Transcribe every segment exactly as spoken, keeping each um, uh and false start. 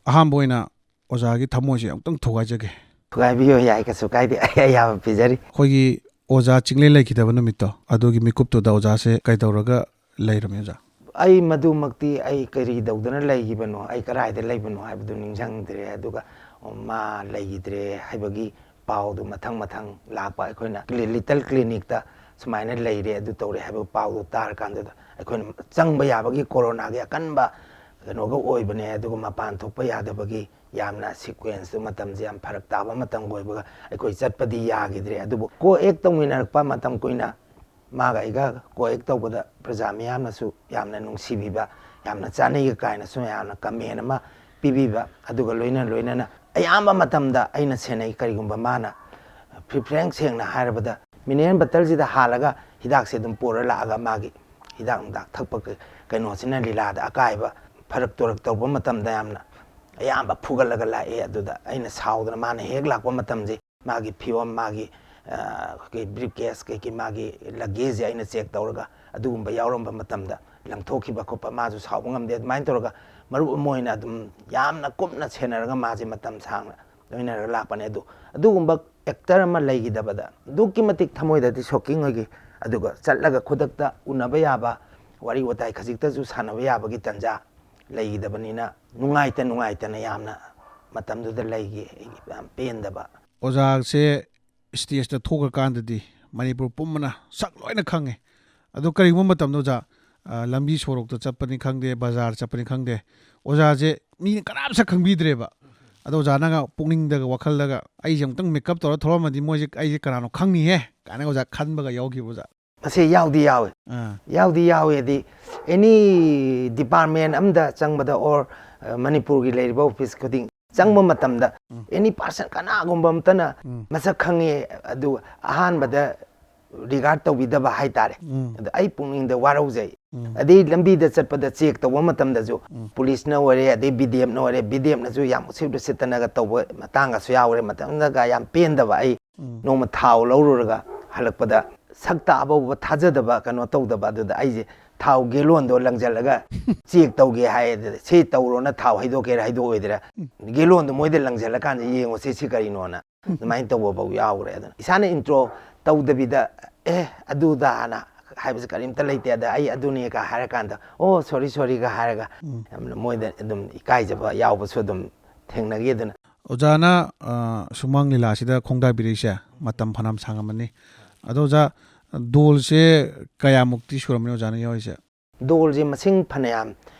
ꯑꯍꯥꯟꯕ ꯑꯣꯏꯅ ꯑꯣꯖꯥꯒꯤ ꯊꯃꯣꯏꯁꯦ ꯑꯃꯨꯛꯇꯪ ꯊꯨꯒꯥꯏꯖꯒꯦ꯫ ꯊꯨꯒꯥꯏꯕꯤꯌꯨ, ꯌꯥꯏ, ꯀꯩꯁꯨ ꯀꯥꯏꯗꯦ, ꯑꯩ ꯑꯌꯥꯕ ꯄꯤꯖꯔꯤ꯫ ꯑꯩꯈꯣꯏꯒꯤ ꯑꯣꯖꯥ ꯆꯤꯡꯂꯦꯟ ꯂꯩꯈꯤꯗꯕ ꯅꯨꯃꯤꯠꯇꯣ, ꯑꯗꯨꯒꯤ ꯃꯤꯀꯨꯞꯇꯨꯗ ꯑꯣꯖꯥꯁꯦ ꯀꯩꯗꯧꯔꯒ ꯂꯩꯔꯝꯃꯤ ꯑꯣꯖꯥ? ꯑꯩ ꯃꯗꯨꯃꯛꯇꯤ ꯑꯩ ꯀꯔꯤ ꯇꯧꯗꯅ ꯂꯩꯈꯤꯕꯅꯣ, ꯑꯩ ꯀꯗꯥꯏꯗ ꯂꯩꯕꯅꯣ ꯍꯥꯏꯕꯗꯨ ꯅꯤꯡꯁꯤꯡꯗ꯭ꯔꯦ꯫ ꯑꯗꯨꯒ ꯃꯥ ꯂꯩꯈꯤꯗ꯭ꯔꯦ ꯍꯥꯏꯕꯒꯤ ꯄꯥꯎꯗꯨ ꯃꯊꯪ ꯃꯊꯪ ꯂꯥꯛꯄ, ꯑꯩꯈꯣꯏꯅ ꯂꯤꯇꯜ ꯀ꯭ꯂꯤꯅꯤꯛꯇ ꯁꯨꯃꯥꯏꯅ ꯂꯩꯔꯦ, ꯑꯗꯨ ꯇꯧꯔꯦ ꯍꯥꯏꯕ ꯄꯥꯎꯗꯨ ꯇꯥꯔꯀꯥꯟꯗꯨꯗ ꯑꯩꯈꯣꯏꯅ ꯆꯪꯕ ꯌꯥꯕꯒꯤ ꯀꯣꯔꯣꯅꯥꯒꯤ ꯑꯀꯟꯕ ꯀꯩꯅꯣꯒ ꯑꯣꯏꯕꯅꯦ, ꯑꯗꯨꯒ ꯃꯄꯥꯟ ꯊꯣꯛꯄ ꯌꯥꯗꯕꯒꯤ ꯌꯥꯝꯅ ꯁꯤꯀ꯭ꯋꯦꯟꯁꯇꯨ, ꯃꯇꯝꯁꯦ ꯌꯥꯝ ꯐꯔꯛ ꯇꯥꯕ ꯃꯇꯝ ꯑꯣꯏꯕꯒ ꯑꯩꯈꯣꯏ ꯆꯠꯄꯗꯤ ꯌꯥꯈꯤꯗ꯭ꯔꯦ꯫ ꯑꯗꯨꯕꯨ ꯀꯣ ꯑꯦꯛ ꯇꯧꯃꯤꯟꯅꯔꯛꯄ ꯃꯇꯝ ꯀꯨꯏꯅ ꯃꯥꯒ ꯑꯩꯒ ꯀꯣ ꯑꯦꯛ ꯇꯧꯕꯗ ꯄ꯭ꯔꯖꯥ ꯃꯤꯌꯥꯝꯅꯁꯨ ꯌꯥꯝꯅ ꯅꯨꯡꯁꯤꯕꯤꯕ, ꯌꯥꯝꯅ ꯆꯥꯅꯩꯒ ꯀꯥꯏꯅꯁꯨ ꯌꯥꯝꯅ ꯀꯃꯦꯟ ꯑꯃ ꯄꯤꯕꯤꯕ, ꯑꯗꯨꯒ ꯂꯣꯏꯅ ꯂꯣꯏꯅꯅ ꯑꯌꯥꯝꯕ ꯃꯇꯝꯗ ꯑꯩꯅ ꯁꯦꯟꯅꯩ꯫ ꯀꯔꯤꯒꯨꯝꯕ ꯃꯥꯅ ꯐ꯭ꯔꯤ ꯐ꯭ꯔꯦꯡ ꯁꯦꯡꯅ ꯍꯥꯏꯔꯕꯗ, ꯃꯤꯅꯔꯦꯜ ꯕꯇꯜꯁꯤꯗ ꯍꯥꯜꯂꯒ ꯍꯤꯗꯥꯛꯁꯦ ꯑꯗꯨꯝ ꯄꯨꯔ ꯂꯥꯛꯑꯒ ꯃꯥꯒꯤ ꯍꯤꯗꯥꯛ ꯅꯨꯡꯗꯥꯛ ꯊꯛꯄ ꯀ-, ꯀꯩꯅꯣꯁꯤꯅ ꯂꯤꯂꯥꯗ ꯑꯀꯥꯏꯕ, ꯐꯔꯛ ꯇꯨꯔꯛ ꯇꯧꯕ ꯃꯇꯝꯗ ꯌꯥꯝꯅ ꯑꯌꯥꯝꯕ ꯐꯨꯒꯠꯂꯒ ꯂꯥꯛꯑꯦ꯫ ꯑꯗꯨꯗ ꯑꯩꯅ ꯁꯥꯎꯗꯅ, ꯃꯥꯅ ꯍꯦꯛ ꯂꯥꯛꯄ ꯃꯇꯝꯁꯦ ꯃꯥꯒꯤ ꯐꯤꯕꯝ, ꯃꯥꯒꯤ, ꯑ, ꯑꯩꯈꯣꯏꯒꯤ ꯕ꯭ꯔꯤꯐ ꯀꯦꯁ ꯀꯩꯀꯩ, ꯃꯥꯒꯤ ꯂꯒꯦꯖꯁꯦ ꯑꯩꯅ ꯆꯦꯛ ꯇꯧꯔꯒ ꯑꯗꯨꯒꯨꯝꯕ ꯌꯥꯎꯔꯝꯕ ꯃꯇꯝꯗ ꯂꯪꯊꯣꯛꯈꯤꯕ ꯈꯣꯠꯄ, ꯃꯥꯁꯨ ꯁꯥꯎꯕ ꯉꯝꯗꯦ꯫ ꯑꯗꯨꯃꯥꯏꯅ ꯇꯧꯔꯒ ꯃꯔꯨꯞ ꯑꯃ ꯑꯣꯏꯅ ꯑꯗꯨꯝ ꯌꯥꯝꯅ ꯀꯨꯞꯅ ꯁꯦꯟꯅꯔꯒ ꯃꯥꯁꯦ ꯃꯇꯝ ꯁꯥꯡꯅ ꯂꯣꯏꯅꯔꯒ ꯂꯥꯛꯄꯅꯦ꯫ ꯑꯗꯨ ꯑꯗꯨꯒꯨꯝꯕ ꯑꯦꯛꯇꯔ ꯑꯃ ꯂꯩꯈꯤꯗꯕꯗ ꯑꯗꯨꯛꯀꯤ ꯃꯇꯤꯛ ꯊꯃꯣꯏꯗꯗꯤ ꯁꯣꯛꯀꯤꯡ ꯑꯣꯏꯈꯤ꯫ ꯑꯗꯨꯒ ꯆꯠꯂꯒ ꯈꯨꯗꯛꯇ ꯎꯅꯕ ꯌꯥꯕ, ꯋꯥꯔꯤ ꯋꯥꯇꯥꯏ ꯈꯖꯤꯛꯇꯁꯨ ꯁꯥꯟꯅꯕ ꯌꯥꯕꯒꯤ ꯇꯥꯟꯖꯥ ꯂꯩꯈꯤꯗꯕꯅꯤꯅ ꯅꯨꯡꯉꯥꯏꯇ ꯅꯨꯡꯉꯥꯏꯇꯅ ꯌꯥꯝꯅ ꯃꯇꯝꯗꯨꯗ ꯂꯩꯈꯤ꯫ ꯑꯩꯒꯤ ꯌꯥꯝ ꯄꯦꯟꯗꯕ꯫ ꯑꯣꯖꯥꯁꯦ ꯁ꯭ꯇꯦꯖꯇ ꯊꯣꯛꯈ꯭ꯔꯀꯥꯟꯗꯗꯤ ꯃꯅꯤꯄꯨꯔ ꯄꯨꯝꯕꯅ ꯁꯛ ꯂꯣꯏꯅ ꯈꯪꯉꯦ꯫ ꯑꯗꯣ ꯀꯔꯤꯒꯨꯝꯕ ꯃꯇꯝꯗ ꯑꯣꯖꯥ, ꯑ, ꯂꯝꯕꯤ ꯁꯣꯔꯣꯛꯇ ꯆꯠꯄꯅꯤ ꯈꯪꯗꯦ, ꯕꯖꯥꯔ ꯆꯠꯄꯅꯤ ꯈꯪꯗꯦ, ꯑꯣꯖꯥꯁꯦ ꯃꯤꯅ ꯀꯅꯥꯝ ꯁꯛ ꯈꯪꯕꯤꯗ꯭ꯔꯦꯕ꯫ ꯑꯗꯣ ꯑꯣꯖꯥ ꯅꯪꯅ ꯄꯨꯛꯅꯤꯡꯗꯒ, ꯋꯥꯈꯜꯗꯒ, "ꯑꯩꯁꯦ ꯑꯃꯨꯛꯇꯪ ꯃꯦꯀꯞ ꯇꯧꯔ ꯊꯣꯛꯂꯛꯑꯝꯃꯗꯤ ꯃꯣꯏꯁꯦ, ꯑꯩꯁꯦ ꯀꯅꯥꯅꯣ ꯈꯪꯅꯤꯍꯦ" ꯀꯥꯏꯅ ꯑꯣꯖꯥ ꯈꯟꯕꯒ ꯌꯥꯎꯈꯤꯕ ꯑꯣꯖꯥ? ꯃꯁꯤ ꯌꯥꯎꯗꯤ ꯌꯥꯎꯋꯤ꯫ ꯑꯥ꯫ ꯌꯥꯎꯗꯤ ꯌꯥꯎꯋꯤ ꯍꯥꯏꯗꯤ, ꯑꯦꯅꯤ ꯗꯤꯄꯥꯔꯠꯃꯦꯟ ꯑꯝꯗ ꯆꯪꯕꯗ, ꯑꯣꯔ ꯃꯅꯤꯄꯨꯔꯒꯤ ꯂꯩꯔꯤꯕ ꯑꯣꯐꯤꯁ ꯈꯨꯗꯤꯡ ꯆꯪꯕ ꯃꯇꯝꯗ, ꯎꯝ꯫ ꯑꯦꯅꯤ ꯄꯥꯔꯁꯟ ꯀꯅꯥꯒꯨꯝꯕ ꯑꯝꯇꯅ ꯎꯝ꯫ ꯃꯁꯛ ꯈꯪꯉꯦ, ꯑꯗꯨ ꯑꯍꯥꯟꯕꯗ ꯔꯤꯒꯥꯔꯗ ꯇꯧꯕꯤꯗꯕ ꯍꯥꯏꯇꯥꯔꯦ꯫ ꯎꯝ꯫ ꯑꯗ ꯑꯩ ꯄꯨꯛꯅꯤꯡꯗ ꯋꯥꯔꯧꯖꯩ꯫ ꯎꯝ꯫ ꯑꯗꯩ ꯂꯝꯕꯤꯗ ꯆꯠꯄꯗ ꯆꯦꯛ ꯇꯧꯕ ꯃꯇꯝꯗꯁꯨ ꯎꯝ꯫ ꯄꯨꯂꯤꯁꯅ ꯑꯣꯏꯔꯦ, ꯑꯗꯩ ꯕꯤ ꯗꯤ ꯑꯦꯐꯅ ꯑꯣꯏꯔꯦ, ꯕꯤ ꯗꯤ ꯑꯦꯐꯅꯁꯨ ꯌꯥꯝ ꯎꯁꯤꯠ ꯎꯁꯤꯠꯇꯅꯒ ꯇꯧꯕ ꯃꯇꯥꯡꯒꯁꯨ ꯌꯥꯎꯔꯦ꯫ ꯃꯇꯝꯗꯒ ꯌꯥꯝ ꯄꯦꯟꯗꯕ ꯑꯩ ꯎꯝ꯫ ꯅꯣꯡꯃ ꯊꯥꯎ ꯂꯧꯔꯨꯔꯒ ꯍꯜꯂꯛꯄꯗ ꯁꯛꯇ ꯑꯐꯥꯎꯕ ꯊꯥꯖꯗꯕ, ꯀꯩꯅꯣ ꯇꯧꯗꯕ, ꯑꯗꯨꯗ ꯑꯩꯁꯦ ꯊꯥꯎ ꯒꯦꯂꯣꯟꯗꯣ ꯂꯪꯁꯤꯜꯂꯒ ꯆꯦꯛ ꯇꯧꯒꯦ ꯍꯥꯏ, ꯑꯗꯨꯗ ꯁꯤ ꯇꯧꯔꯣꯅ ꯊꯥꯎ ꯍꯩꯗꯣꯛꯀꯦꯔꯥ ꯍꯩꯗꯣꯛꯑꯣꯏꯗ꯭ꯔꯥ, ꯒꯦꯂꯣꯟꯗꯣ ꯃꯣꯏꯗ ꯂꯪꯁꯤꯜꯂꯀꯥꯟꯗ ꯌꯦꯡꯉꯨꯁꯦ ꯁꯤ ꯀꯔꯤꯅꯣꯅ ꯑꯗꯨꯃꯥꯏꯅ ꯇꯧꯕ ꯐꯥꯎ ꯌꯥꯎꯈ꯭ꯔꯦ꯫ ꯑꯗꯨꯅ ꯏꯁꯥꯅ ꯏꯟꯇ꯭ꯔꯣ ꯇꯧꯗꯕꯤꯗ "ꯑꯦ ꯑꯗꯨꯗꯥꯅ" ꯍꯥꯏꯕꯁꯦ ꯀꯔꯤꯝꯇ ꯂꯩꯇꯦ꯫ ꯑꯗ "ꯑꯩ ꯑꯗꯨꯅꯦꯒ" ꯍꯥꯏꯔꯀꯥꯟꯗ "ꯑꯣ ꯁꯣꯔꯤ ꯁꯣꯔꯤꯒ" ꯍꯥꯏꯔꯒ ꯌꯥꯝꯅ ꯃꯣꯏꯗ ꯑꯗꯨꯝ ꯏꯀꯥꯏꯖꯕ ꯌꯥꯎꯕꯁꯨ ꯑꯗꯨꯝ ꯊꯦꯡꯅꯈꯤ꯫ ꯑꯗꯨꯅ ꯑꯣꯖꯥꯅ, ꯑ, ꯁꯨꯃꯥꯡ ꯂꯤꯂꯥꯁꯤꯗ ꯈꯣꯡꯗꯥꯕꯤꯔꯛꯏꯁꯦ ꯃꯇꯝ ꯐꯅꯌꯥꯝ ꯁꯥꯡꯉꯝꯃꯅꯤ꯫ ꯑꯗꯣ ꯑꯣꯖꯥ, ꯗꯣꯜꯁꯦ ꯀꯌꯥꯃꯨꯛꯇꯤ ꯁꯨꯔꯝꯃꯅꯤ ꯑꯣꯖꯥꯅ ꯌꯥꯎꯔꯤꯁꯦ? ꯗꯣꯜꯁꯦ ꯃꯁꯤꯡ ꯐꯅꯌꯥꯝ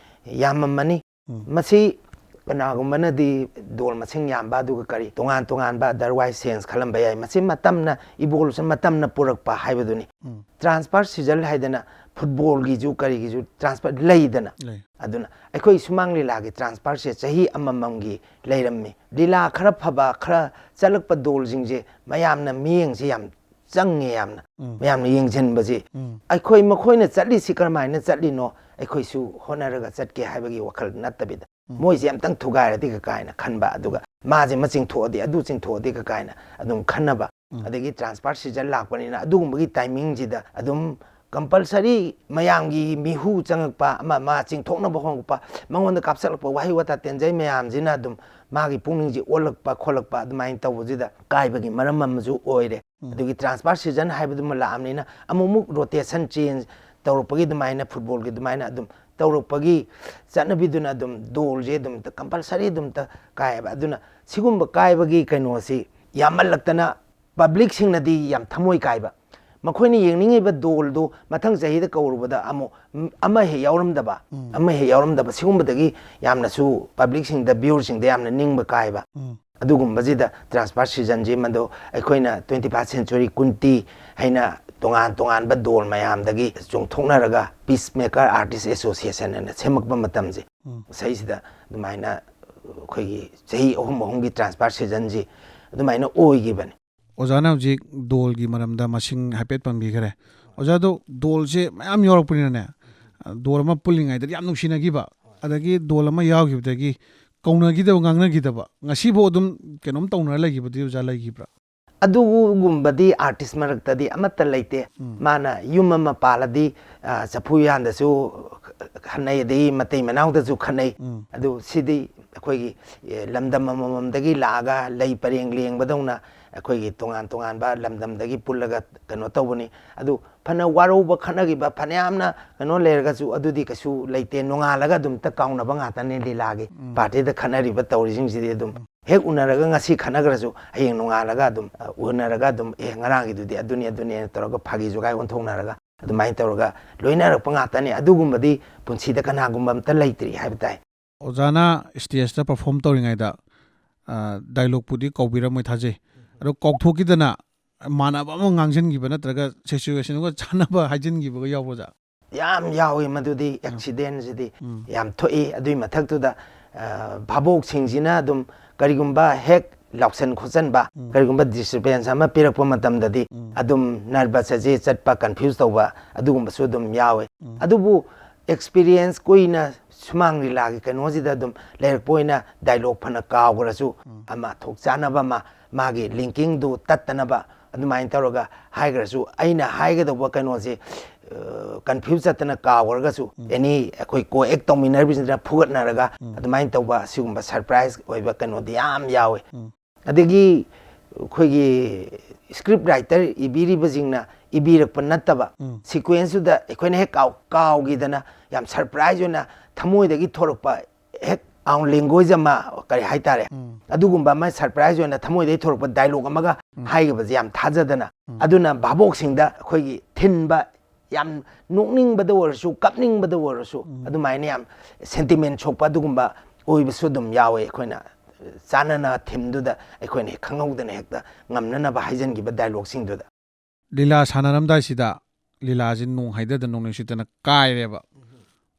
ꯌꯥꯝꯃꯝꯃꯅꯤ꯫ ꯎꯝ꯫ ꯃꯁꯤ ꯀꯅꯥꯒꯨꯝꯕꯅꯗꯤ ꯗꯣꯜ ꯃꯁꯤꯡ ꯌꯥꯝꯕ ꯑꯗꯨꯒ ꯀꯔꯤ ꯇꯣꯉꯥꯟ ꯇꯣꯉꯥꯟꯕ otherwise sense ꯈꯜꯂꯝꯕ ꯌꯥꯏ꯫ ꯃꯁꯤ ꯃꯇꯝꯅ, evolution, ꯃꯇꯝꯅ ꯄꯨꯔꯛꯄ ꯍꯥꯏꯕꯗꯨꯅꯤ꯫ ꯎꯝ꯫ Transfer season ꯍꯥꯏꯗꯅ ꯐꯨꯠꯕꯣꯜꯒꯤꯁꯨ ꯀꯔꯤꯒꯤꯁꯨ transfer ꯂꯩꯗꯅ꯫ ꯂꯩ꯫ ꯑꯗꯨꯅ ꯑꯩꯈꯣꯏ ꯁꯨꯃꯥꯡ ꯂꯤꯂꯥꯒꯤ transferꯁꯦ ꯆꯍꯤ ꯑꯃꯃꯝꯒꯤ ꯂꯩꯔꯝꯃꯤ꯫ ꯂꯤꯂꯥ ꯈꯔ ꯐꯕ, ꯈꯔ ꯆꯠꯂꯛꯄ ꯗꯣꯜꯁꯤꯡꯁꯦ ꯃꯌꯥꯝꯅ ꯃꯤꯠꯌꯦꯡꯁꯦ ꯌꯥꯝ ꯆꯪꯉꯦ ꯌꯥꯝꯅ꯫ ꯎꯝ꯫ ꯃꯌꯥꯝꯅ ꯌꯦꯡꯁꯤꯟꯕꯁꯤ꯫ ꯎꯝ꯫ ꯑꯩꯈꯣꯏ ꯃꯈꯣꯏꯅ ꯆꯠꯂꯤꯁꯤ ꯀꯔꯝꯍꯥꯏꯅ ꯆꯠꯂꯤꯅꯣ, ꯑꯩꯈꯣꯏꯁꯨ ꯍꯣꯠꯅꯔꯒ ꯆꯠꯀꯦ ꯍꯥꯏꯕꯒꯤ ꯋꯥꯈꯜ ꯅꯠꯇꯕꯤꯗ, ꯎꯝ꯫ ꯃꯣꯏꯁꯦ ꯑꯝꯇꯪ ꯊꯨꯒꯥꯏꯔꯗꯤ ꯀ ꯀꯥꯏꯅ ꯈꯟꯕ, ꯑꯗꯨꯒ ꯃꯥꯁꯦ ꯃꯆꯤꯡ ꯊꯣꯛꯑꯗꯤ, ꯑꯗꯨ ꯆꯤꯡꯊꯣꯛꯑꯗꯤ ꯀ ꯀꯥꯏꯅ ꯑꯗꯨꯝ ꯈꯟꯅꯕ, ꯎꯝ꯫ ꯑꯗꯒꯤ transfer season ꯂꯥꯛꯄꯅꯤꯅ ꯑꯗꯨꯒꯨꯝꯕꯒꯤ timingꯁꯤꯗ ꯑꯗꯨꯝ compulsory ꯃꯌꯥꯝꯒꯤ ꯃꯤꯍꯨ ꯆꯪꯉꯛꯄ, ꯑꯃ ꯑꯃ ꯆꯤꯡꯊꯣꯛꯅꯕ ꯍꯣꯠꯅꯔꯛꯄ, ꯃꯉꯣꯟꯗ ꯀꯥꯞꯁꯤꯜꯂꯛꯄ ꯋꯥꯍꯩ ꯋꯥꯇꯥ ꯇꯦꯟꯖꯩ ꯃꯌꯥꯝꯁꯤꯅ ꯑꯗꯨꯝ ꯃꯥꯒꯤ ꯄꯨꯛꯅꯤꯡꯁꯦ ꯑꯣꯜꯂꯛꯄ ꯈꯣꯠꯂꯛꯄ ꯑꯗꯨꯃꯥꯏꯅ ꯇꯧꯕꯁꯤꯗ ꯀꯥꯏꯕꯒꯤ ꯃꯔꯝ ꯑꯃꯁꯨ ꯑꯣꯏꯔꯦ꯫ ꯎꯝ꯫ ꯑꯗꯨꯒꯤ transfer season ꯍꯥꯏꯕꯗꯨꯃ ꯂꯥꯛꯑꯕꯅꯤꯅ ꯑꯃꯨꯛꯃꯨꯛ rotation change ꯇꯧꯔꯛꯄꯒꯤ ꯑꯗꯨꯃꯥꯏꯅ, ꯐꯨꯠꯕꯣꯜꯒꯤ ꯑꯗꯨꯃꯥꯏꯅ ꯑꯗꯨꯝ ꯇꯧꯔꯛꯄꯒꯤ ꯆꯠꯅꯕꯤꯗꯨꯅ ꯑꯗꯨꯝ ꯗꯣꯜꯁꯦ ꯑꯗꯨꯝ compulsory ꯑꯗꯨꯝ ꯀꯥꯏꯌꯦꯕ꯫ ꯑꯗꯨꯅ ꯁꯤꯒꯨꯝꯕ ꯀꯥꯏꯕꯒꯤ ꯀꯩꯅꯣꯁꯤ ꯌꯥꯝꯃꯜꯂꯛꯇꯅ publicꯁꯤꯡꯅꯗꯤ ꯌꯥꯝ ꯊꯃꯣꯏ ꯀꯥꯏꯕ, ꯃꯈꯣꯏꯅ ꯌꯦꯡꯅꯤꯡꯉꯤꯕ ꯗꯣꯜꯗꯨ ꯃꯊꯪ ꯆꯍꯤꯗ ꯀꯧꯔꯨꯕꯗ ꯑꯃꯨꯛ ꯑꯃ ꯍꯦꯛ ꯌꯥꯎꯔꯝꯗꯕ, ꯎꯝ꯫ ꯑꯃ ꯍꯦꯛ ꯌꯥꯎꯔꯝꯗꯕ, ꯁꯤꯒꯨꯝꯕꯗꯒꯤ ꯌꯥꯝꯅꯁꯨ publicꯁꯤꯡꯗ, viewerꯁꯤꯡꯗ ꯌꯥꯝꯅ ꯅꯤꯡꯕ ꯀꯥꯏꯕ꯫ ꯎꯝ꯫ ꯑꯗꯨꯒꯨꯝꯕꯁꯤꯗ transfer seasonꯁꯤ ꯃꯗꯨ ꯑꯩꯈꯣꯏꯅ twenty first century ꯀꯨꯟꯇꯤ ꯍꯥꯏꯅ ꯇꯣꯉꯥꯟ ꯇꯣꯉꯥꯟꯕ ꯗꯣꯜ ꯃꯌꯥꯝꯗꯒꯤ ꯆꯣꯡꯊꯣꯛꯅꯔꯒ Peacemaker Artist Association ꯍꯥꯏꯅ ꯁꯦꯝꯃꯛꯄ ꯃꯇꯝꯁꯦ, ꯎꯝ꯫ ꯃꯁꯤꯗꯩꯁꯤꯗ ꯑꯗꯨꯃꯥꯏꯅ ꯑꯩꯈꯣꯏꯒꯤ ꯆꯍꯤ ꯑꯍꯨꯝ ꯑꯍꯨꯝꯒꯤ transfer seasonꯁꯤ ꯑꯗꯨꯃꯥꯏꯅ ꯑꯣꯏꯈꯤꯕꯅꯤ꯫ ꯑꯣꯖꯥꯅ ꯍꯧꯖꯤꯛ ꯗꯣꯜꯒꯤ ꯃꯔꯝꯗ ꯃꯁꯤꯡ ꯍꯥꯏꯐꯦꯠ ꯄꯟꯕꯤꯈꯔꯦ꯫ ꯑꯣꯖꯥꯗꯣ ꯗꯣꯜꯁꯦ ꯃꯌꯥꯝ ꯌꯥꯎꯔꯛꯄꯅꯤꯅꯅꯦ, ꯗꯣꯜ ꯑꯃ ꯄꯨꯜꯂꯤꯉꯩꯗꯗꯤ ꯌꯥꯝ ꯅꯨꯡꯁꯤꯅꯈꯤꯕ, ꯑꯗꯒꯤ ꯗꯣꯜ ꯑꯃ ꯌꯥꯎꯈꯤꯕꯗꯒꯤ ꯀꯧꯅꯈꯤꯗꯕ, ꯉꯥꯡꯅꯈꯤꯗꯕ, ꯉꯁꯤꯐꯥꯎ ꯑꯗꯨꯝ ꯀꯩꯅꯣꯝ ꯇꯧꯅꯔ ꯂꯩꯈꯤꯕꯗꯤ ꯑꯣꯖꯥ ꯂꯩꯈꯤꯕ꯭ꯔꯥ? ꯑꯗꯨꯒꯨꯝꯕꯗꯤ ꯑꯥꯔꯇꯤꯁ ꯃꯔꯛꯇꯗꯤ ꯑꯃꯠꯇ ꯂꯩꯇꯦ꯫ ꯃꯥꯅ ꯌꯨꯝ ꯑꯃ ꯄꯥꯜꯂꯗꯤ, ꯑ, ꯆꯐꯨ ꯎꯌꯥꯟꯗꯁꯨ ꯈꯠꯅꯩ, ꯑꯗꯒꯤ ꯃꯇꯩ ꯃꯅꯥꯎꯗꯁꯨ ꯈꯠꯅꯩ꯫ ꯑꯗꯨ ꯁꯤꯗꯤ ꯑꯩꯈꯣꯏꯒꯤ, ꯑꯦ, ꯂꯝꯗꯝ ꯑꯃꯃꯝꯗꯒꯤ ꯂꯥꯛꯑꯒ ꯂꯩ ꯄꯔꯦꯡ ꯂꯦꯡꯕꯗꯧꯅ ꯑꯩꯈꯣꯏꯒꯤ ꯇꯣꯉꯥꯟ ꯇꯣꯉꯥꯟꯕ ꯂꯝꯗꯝꯗꯒꯤ ꯄꯨꯜꯂꯒ ꯀꯩꯅꯣ ꯇꯧꯕꯅꯤ꯫ ꯑꯗꯨ ꯐꯅ ꯋꯥꯔꯧꯕ ꯈꯠꯅꯈꯤꯕ ꯐꯅꯌꯥꯝꯅ ꯀꯩꯅꯣ ꯂꯩꯔꯒꯁꯨ ꯑꯗꯨꯗꯤ ꯀꯩꯁꯨ ꯂꯩꯇꯦ꯫ ꯅꯣꯡꯉꯥꯜꯂꯒ ꯑꯗꯨꯝ ꯇ ꯀꯥꯎꯅꯕ ꯉꯥꯛꯇꯅꯤ ꯂꯤꯂꯥꯒꯤ ꯄꯥꯔꯇꯤꯗ ꯈꯠꯅꯔꯤꯕ ꯇꯧꯔꯤꯁꯤꯡꯁꯤꯗꯤ꯫ ꯑꯗꯨꯝ ꯍꯦꯛ ꯎꯅꯔꯒ ꯉꯁꯤ ꯈꯠꯅꯈ꯭ꯔꯁꯨ ꯍꯌꯦꯡ ꯅꯣꯡꯉꯥꯜꯂꯒ ꯑꯗꯨꯝ, ꯑ, ꯎꯅꯔꯒ ꯑꯗꯨꯝ, "ꯑꯦ, ꯉꯔꯥꯡꯒꯤꯗꯨꯗꯤ ꯑꯗꯨꯅꯤ, ꯑꯗꯨꯅꯤꯅ" ꯇꯧꯔꯒ ꯐꯥꯒꯤ ꯖꯨꯒꯥꯏ ꯑꯣꯟꯊꯣꯛꯅꯔꯒ ꯑꯗꯨꯃꯥꯏꯅ ꯇꯧꯔꯒ ꯂꯣꯏꯅꯔꯛꯄ ꯉꯥꯛꯇꯅꯤ꯫ ꯑꯗꯨꯒꯨꯝꯕꯗꯤ ꯄꯨꯟꯁꯤꯗ ꯀꯅꯥꯒꯨꯝꯕ ꯑꯝꯇ ꯂꯩꯇ꯭ꯔꯤ ꯍꯥꯏꯕ ꯇꯥꯏ꯫ ꯑꯣꯖꯥꯅ ꯁ꯭ꯇꯦꯖꯇ ꯄꯔꯐꯣꯔꯝ ꯇꯧꯔꯤꯉꯩꯗ, ꯑ, ꯗꯥꯏꯂꯣꯒꯄꯨꯗꯤ ꯀꯧꯕꯤꯔꯝꯃꯣꯏ ꯊꯥꯖꯩ꯫ ꯑꯗꯣ ꯀꯥꯎꯊꯣꯛꯈꯤꯗꯅ ꯃꯥꯟꯅꯕ ꯑꯃ ꯉꯥꯡꯁꯤꯟꯈꯤꯕ ꯅꯠꯇ꯭ꯔꯒ ꯁꯤꯆꯨꯋꯦꯁꯟꯒ ꯆꯥꯟꯅꯕ ꯍꯥꯏꯖꯤꯟꯈꯤꯕꯒ ꯌꯥꯎꯕ꯭ꯔꯥ ꯑꯣꯖꯥ? ꯌꯥꯝ ꯌꯥꯎꯏ ꯃꯗꯨꯗꯤ, ꯑꯦꯛꯁꯤꯗꯦꯟꯁꯤꯗꯤ ꯌꯥꯝ ꯊꯣꯛꯏ꯫ ꯑꯗꯨꯒꯤ ꯃꯊꯛꯇꯨꯗ, ꯑ, ꯚꯥꯕꯣꯛꯁꯤꯡꯁꯤꯅ ꯑꯗꯨꯝ ꯀꯔꯤꯒꯨꯝꯕ ꯍꯦꯛ ꯂꯥꯎꯁꯟ ꯈꯣꯠꯆꯟꯕ, ꯀꯔꯤꯒꯨꯝꯕ ꯗꯤꯁꯇꯔꯕꯦꯟꯁ ꯑꯃ ꯄꯤꯔꯛꯄ ꯃꯇꯝꯗꯗꯤ ꯑꯗꯨꯝ ꯅꯔꯚꯁ ꯑꯁꯤ ꯆꯠꯄ, ꯀꯟꯐ꯭ꯌꯨꯁ ꯇꯧꯕ, ꯑꯗꯨꯒꯨꯝꯕꯁꯨ ꯑꯗꯨꯝ ꯌꯥꯎꯏ꯫ ꯑꯗꯨꯕꯨ ꯑꯦꯛꯁꯄꯤꯔꯤꯌꯦꯟꯁ ꯀꯨꯏꯅ ꯁꯨꯃꯥꯡ ꯂꯤꯂꯥꯒꯤ ꯀꯩꯅꯣꯁꯤꯗ ꯑꯗꯨꯝ ꯂꯩꯔꯛꯄ ꯑꯣꯏꯅ ꯗꯥꯏꯂꯣꯒ ꯐꯅ ꯀꯥꯎꯈ꯭ꯔꯁꯨ ꯑꯃ ꯊꯣꯛ ꯆꯥꯅꯕ ꯑꯃ, ꯃꯥꯒꯤ ꯂꯤꯡꯀꯤꯡꯗꯨ ꯇꯠꯇꯅꯕ ꯑꯗꯨꯃꯥꯏꯅ ꯇꯧꯔꯒ ꯍꯥꯏꯈ꯭ꯔꯁꯨ, ꯑꯩꯅ ꯍꯥꯏꯒꯗꯧꯕ ꯀꯩꯅꯣꯁꯦ, ꯑ, ꯀꯟꯐ꯭ꯌꯨꯁ ꯆꯠꯇꯅ ꯀꯥꯎꯈ꯭ꯔꯒꯁꯨ ꯑꯦꯅꯤ ꯑꯩꯈꯣꯏ ꯀꯣ ꯑꯦꯛ ꯇꯧꯃꯤꯟꯅꯔꯤꯕꯁꯤꯡꯁꯤꯅ ꯐꯨꯒꯠꯅꯔꯒ ꯑꯗꯨꯃꯥꯏꯅ ꯇꯧꯕ ꯁꯤꯒꯨꯝꯕ ꯁꯔꯄ꯭ꯔꯥꯏꯖ ꯑꯣꯏꯕ ꯀꯩꯅꯣꯗꯤ ꯌꯥꯝ ꯌꯥꯎꯋꯦ꯫ ꯑꯗꯒꯤ ꯑꯩꯈꯣꯏꯒꯤ ꯁ꯭ꯀ꯭ꯔꯤꯞ ꯔꯥꯏꯇꯔ ꯏꯕꯤꯔꯤꯕꯁꯤꯡꯅ ꯏꯕꯤꯔꯛꯄ ꯅꯠꯇꯕ, ꯁꯤꯀ꯭ꯋꯦꯟꯁꯇꯨꯗ ꯑꯩꯈꯣꯏꯅ ꯍꯦꯛ ꯀꯥꯎ-, ꯀꯥꯎꯈꯤꯗꯅ ꯌꯥꯝ ꯁꯔꯄ꯭ꯔꯥꯏꯖ ꯑꯣꯏꯅ ꯊꯃꯣꯏꯗꯒꯤ ꯊꯣꯔꯛꯄ ꯍꯦꯛ ꯑꯥꯎꯟ ꯂꯦꯡꯒ꯭ꯋꯦꯖ ꯑꯃ, ꯀꯔꯤ ꯍꯥꯏꯇꯥꯔꯦ, ꯑꯗꯨꯒꯨꯝꯕ ꯑꯃ ꯁꯔꯄ꯭ꯔꯥꯏꯖ ꯑꯣꯏꯅ ꯊꯃꯣꯏꯗꯒꯤ ꯊꯣꯔꯛꯄ ꯗꯥꯏꯂꯣꯒ ꯑꯃꯒ ꯍꯥꯏꯈꯤꯕꯁꯦ ꯌꯥꯝ ꯊꯥꯖꯗꯅ, ꯑꯗꯨꯅ ꯚꯥꯕꯣꯛꯁꯤꯡꯗ ꯑꯩꯈꯣꯏꯒꯤ ꯊꯤꯟꯕ, ꯌꯥꯝ ꯅꯣꯛꯅꯤꯡꯕꯗ ꯑꯣꯏꯔꯁꯨ, ꯀꯞꯅꯤꯡꯕꯗ ꯑꯣꯏꯔꯁꯨ, ꯑꯗꯨꯃꯥꯏꯅ ꯌꯥꯝ ꯁꯦꯟꯇꯤꯃꯦꯟ ꯁꯣꯛꯄ ꯑꯗꯨꯒꯨꯝꯕ ꯑꯣꯏꯕꯁꯨ ꯑꯗꯨꯝ ꯌꯥꯎꯋꯦ꯫ ꯑꯩꯈꯣꯏꯅ ꯆꯥꯅꯅ ꯊꯤꯝꯗꯨꯗ ꯑꯩꯈꯣꯏꯅ ꯍꯦꯛ ꯈꯪꯍꯧꯗꯅ ꯍꯦꯛꯇ ꯉꯝꯅꯅꯕ ꯍꯥꯏꯖꯤꯟꯈꯤꯕ ꯗꯥꯏꯂꯣꯒꯁꯤꯡꯗꯨꯗ꯫ ꯂꯤꯂꯥ ꯁꯥꯟꯅꯔꯝꯗꯥꯏꯁꯤꯗ ꯂꯤꯂꯥꯁꯤ ꯅꯣꯡ ꯍꯩꯗꯗꯅ ꯅꯣꯡꯂꯩ ꯅꯨꯡꯁꯤꯠꯇꯅ ꯀꯥꯏꯔꯦꯕ꯫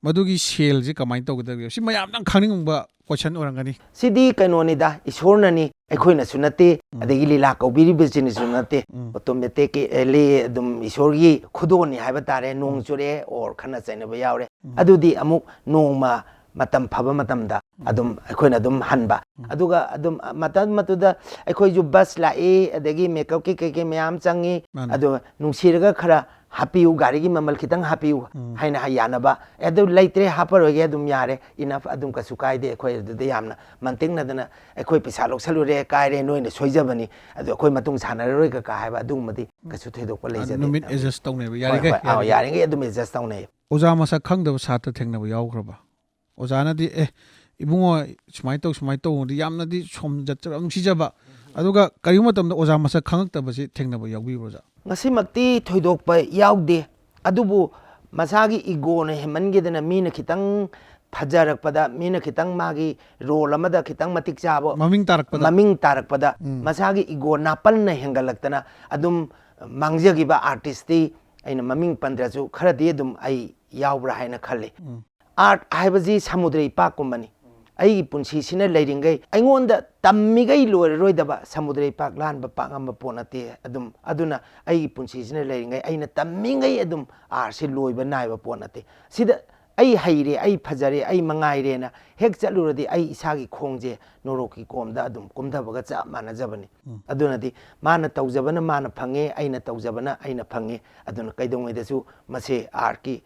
ꯃꯗꯨꯒꯤ ꯁꯦꯜꯁꯤ ꯀꯃꯥꯏꯅ ꯇꯧꯒꯗꯒꯦ? ꯁꯤ ꯃꯌꯥꯝꯅ ꯈꯪꯅꯤꯡꯕ ꯀꯣꯏꯁꯟ ꯑꯣꯏꯔꯝꯒꯅꯤ꯫ ꯁꯤꯗꯤ ꯀꯩꯅꯣꯅꯤꯗ, ꯏꯁꯣꯔꯅꯅꯤ, ꯑꯩꯈꯣꯏꯅꯁꯨ ꯅꯠꯇꯦ, ꯑꯗꯒꯤ ꯂꯤꯂꯥ ꯀꯧꯕꯤꯔꯤꯕꯁꯤꯅꯁꯨ ꯅꯠꯇꯦ꯫ ꯑꯣꯇꯣꯃꯦꯇꯤꯛꯂꯤ ꯑꯗꯨꯝ ꯏꯁꯣꯔꯒꯤ ꯈꯨꯗꯣꯜꯅꯤ ꯍꯥꯏꯕ ꯇꯥꯔꯦ꯫ ꯅꯣꯡ ꯆꯨꯔꯛꯑꯦ ꯑꯣꯔ ꯈꯠꯅ ꯆꯩꯅꯕ ꯌꯥꯎꯔꯦ, ꯑꯗꯨꯗꯤ ꯑꯃꯨꯛ ꯅꯣꯡꯃ ꯃꯇꯝ ꯐꯕ ꯃꯇꯝꯗ ꯑꯗꯨꯝ ꯑꯩꯈꯣꯏꯅ ꯑꯗꯨꯝ ꯍꯟꯕ꯫ ꯑꯗꯨꯒ ꯑꯗꯨꯝ ꯃꯇꯝ ꯃꯗꯨꯗ ꯑꯩꯈꯣꯏꯁꯨ ꯕꯁ ꯂꯥꯛꯏ, ꯑꯗꯒꯤ ꯃꯦꯀꯞꯀꯤ ꯀꯩꯀꯩ ꯃꯌꯥꯝ ꯆꯪꯉꯤ꯫ ꯃꯥꯅꯦ꯫ ꯑꯗꯣ ꯅꯨꯡꯁꯤꯔꯒ ꯈꯔ ꯍꯥꯞꯄꯤꯌꯨ, ꯒꯥꯔꯤꯒꯤ ꯃꯃꯜ ꯈꯤꯇꯪ ꯍꯥꯞꯄꯤꯌꯨ ꯎꯝ꯫ ꯍꯥꯏꯅ ꯌꯥꯅꯕ꯫ "ꯑꯦ, ꯑꯗꯨ ꯂꯩꯇ꯭ꯔꯦ, ꯍꯥꯞꯄꯔꯣꯏꯒꯦ, ꯑꯗꯨꯝ ꯌꯥꯔꯦ, enough, ꯑꯗꯨꯝ ꯀꯩꯁꯨ ꯀꯥꯏꯗꯦ, ꯑꯩꯈꯣꯏ ꯑꯗꯨꯗ ꯌꯥꯝꯅ ꯃꯟꯇꯤꯛꯅꯗꯅ ꯑꯩꯈꯣꯏ ꯄꯩꯁꯥ ꯂꯧꯁꯜꯂꯨꯔꯦ, ꯀꯥꯏꯔꯦ, ꯅꯣꯏꯅ ꯁꯣꯏꯖꯕꯅꯤ, ꯑꯗꯨ ꯑꯩꯈꯣꯏ ꯃꯇꯨꯡ ꯁꯥꯟꯅꯔꯔꯣꯏꯒ" ꯀꯥ ꯍꯥꯏꯕ ꯑꯗꯨꯒꯨꯝꯕꯗꯤ ꯀꯩꯁꯨ ꯊꯣꯏꯗꯣꯛꯄ ꯑ, ꯂꯩꯖꯗꯦ꯫ ꯅꯨꯃꯤꯠ adjust ꯇꯧꯅꯩꯕ, ꯍꯣꯏ, ꯌꯥꯔꯤꯈꯩ, ꯍꯣꯏ, ꯑꯥ, ꯌꯥꯔꯤꯈꯩ꯫ ꯌꯥꯔꯤꯈꯩ ꯑꯗꯨꯝ adjust ꯇꯧꯅꯩ꯫ ꯑꯣꯖꯥ ꯃꯁꯛ ꯈꯪꯗꯕ ꯁꯥꯇ꯭ꯔ ꯊꯦꯡꯅꯕ ꯌꯥꯎꯈ꯭ꯔꯕ? ꯑꯣꯖꯥꯅꯗꯤ, "ꯑꯦ, ꯏꯕꯨꯡꯉꯣ, ꯁꯨꯃꯥꯏꯅ ꯇꯧ, ꯁꯨꯃꯥꯏꯅ ꯇꯧ"ꯗꯤ ꯌꯥꯝꯅꯗꯤ ꯁꯣꯝꯖꯠꯆꯕ, ꯅꯨꯡꯁꯤꯖꯕ꯫ ꯑꯗꯨꯒ ꯀꯔꯤꯒꯨꯝꯕ ꯃꯇꯝꯗ ꯑꯣꯖꯥ ꯃꯁꯛ ꯈꯪꯉꯛꯇꯕꯁꯤ ꯊꯦꯡꯅꯕ ꯌꯥꯎꯕꯤꯕ꯭ꯔꯣ, ꯑꯣꯖꯥ? ꯉꯁꯤꯃꯛꯇꯤ ꯊꯣꯏꯗꯣꯛꯄ ꯌꯥꯎꯗꯦ, ꯑꯗꯨꯕꯨ ꯃꯁꯥꯒꯤ ꯏꯒꯣꯅ ꯍꯦꯟꯃꯟꯈꯤꯗꯅ ꯃꯤꯅ ꯈꯤꯇꯪ ꯐꯖꯔꯛꯄꯗ, ꯃꯤꯅ ꯈꯤꯇꯪ ꯃꯥꯒꯤ ꯔꯣꯜ ꯑꯃꯗ ꯈꯤꯇꯪ ꯃꯇꯤꯛ ꯆꯥꯕ ꯃꯃꯤꯡ ꯇꯥꯔꯛꯄꯗ꯫ ꯃꯃꯤꯡ ꯇꯥꯔꯛꯄꯗ ꯎꯝ꯫ ꯃꯁꯥꯒꯤ ꯏꯒꯣ ꯅꯥꯄꯜꯅ ꯍꯦꯟꯒꯠꯂꯛꯇꯅ ꯑꯗꯨꯝ ꯃꯥꯡꯖꯈꯤꯕ ꯑꯥꯔꯇꯤꯁꯇꯤ ꯑꯩꯅ ꯃꯃꯤꯡ ꯄꯟꯗ꯭ꯔꯁꯨ ꯈꯔꯗꯤ ꯑꯗꯨꯝ ꯑꯩ ꯌꯥꯎꯕ꯭ꯔꯥ ꯍꯥꯏꯅ ꯈꯜꯂꯤ꯫ ꯎꯝ꯫ ꯑꯥꯔꯠ ꯍꯥꯏꯕꯁꯤ ꯁꯃꯨꯗ꯭ꯔ ꯏꯄꯥꯛꯀꯨꯝꯕꯅꯤ꯫ ꯑꯩꯒꯤ ꯄꯨꯟꯁꯤꯁꯤꯅ ꯂꯩꯔꯤꯉꯩ ꯑꯩꯉꯣꯟꯗ ꯇꯝꯃꯤꯈꯩ ꯂꯣꯏꯔꯔꯣꯏꯗꯕ ꯁꯃꯨꯗ꯭ꯔ ꯏꯄꯥꯛ ꯂꯥꯟꯕ ꯄꯥꯛ ꯉꯝꯕ ꯄꯣꯠ ꯅꯠꯇꯦ꯫ ꯑꯗꯨꯝ, ꯑꯗꯨꯅ ꯑꯩꯒꯤ ꯄꯨꯟꯁꯤꯁꯤꯅ ꯂꯩꯔꯤꯉꯩ ꯑꯩꯅ ꯇꯝꯃꯤꯉꯩ ꯑꯗꯨꯝ ꯑꯥꯔꯠꯁꯤ ꯂꯣꯏꯕ ꯅꯥꯏꯕ ꯄꯣꯠ ꯅꯠꯇꯦ꯫ ꯁꯤꯗ ꯑꯩ ꯍꯩꯔꯦ, ꯑꯩ ꯐꯖꯔꯦ, ꯑꯩ ꯃꯉꯥꯏꯔꯦꯅ ꯍꯦꯛ ꯆꯠꯂꯨꯔꯗꯤ ꯑꯩ ꯏꯁꯥꯒꯤ ꯈꯣꯡꯁꯦ ꯅꯣꯔꯣꯛꯀꯤ ꯀꯣꯝꯗ ꯑꯗꯨꯝ ꯀꯨꯝꯊꯕꯒ ꯆꯞ ꯃꯥꯟꯅꯖꯕꯅꯤ꯫ ꯎꯝ꯫ ꯑꯗꯨꯅꯗꯤ ꯃꯥꯅ ꯇꯧꯖꯕꯅ ꯃꯥꯅ ꯐꯪꯉꯦ, ꯑꯩꯅ ꯇꯧꯖꯕꯅ ꯑꯩꯅ ꯐꯪꯉꯦ꯫ ꯑꯗꯨꯅ ꯀꯩꯗꯧꯉꯩꯗꯁꯨ ꯃꯁꯤ ꯑꯥꯔꯠꯀꯤ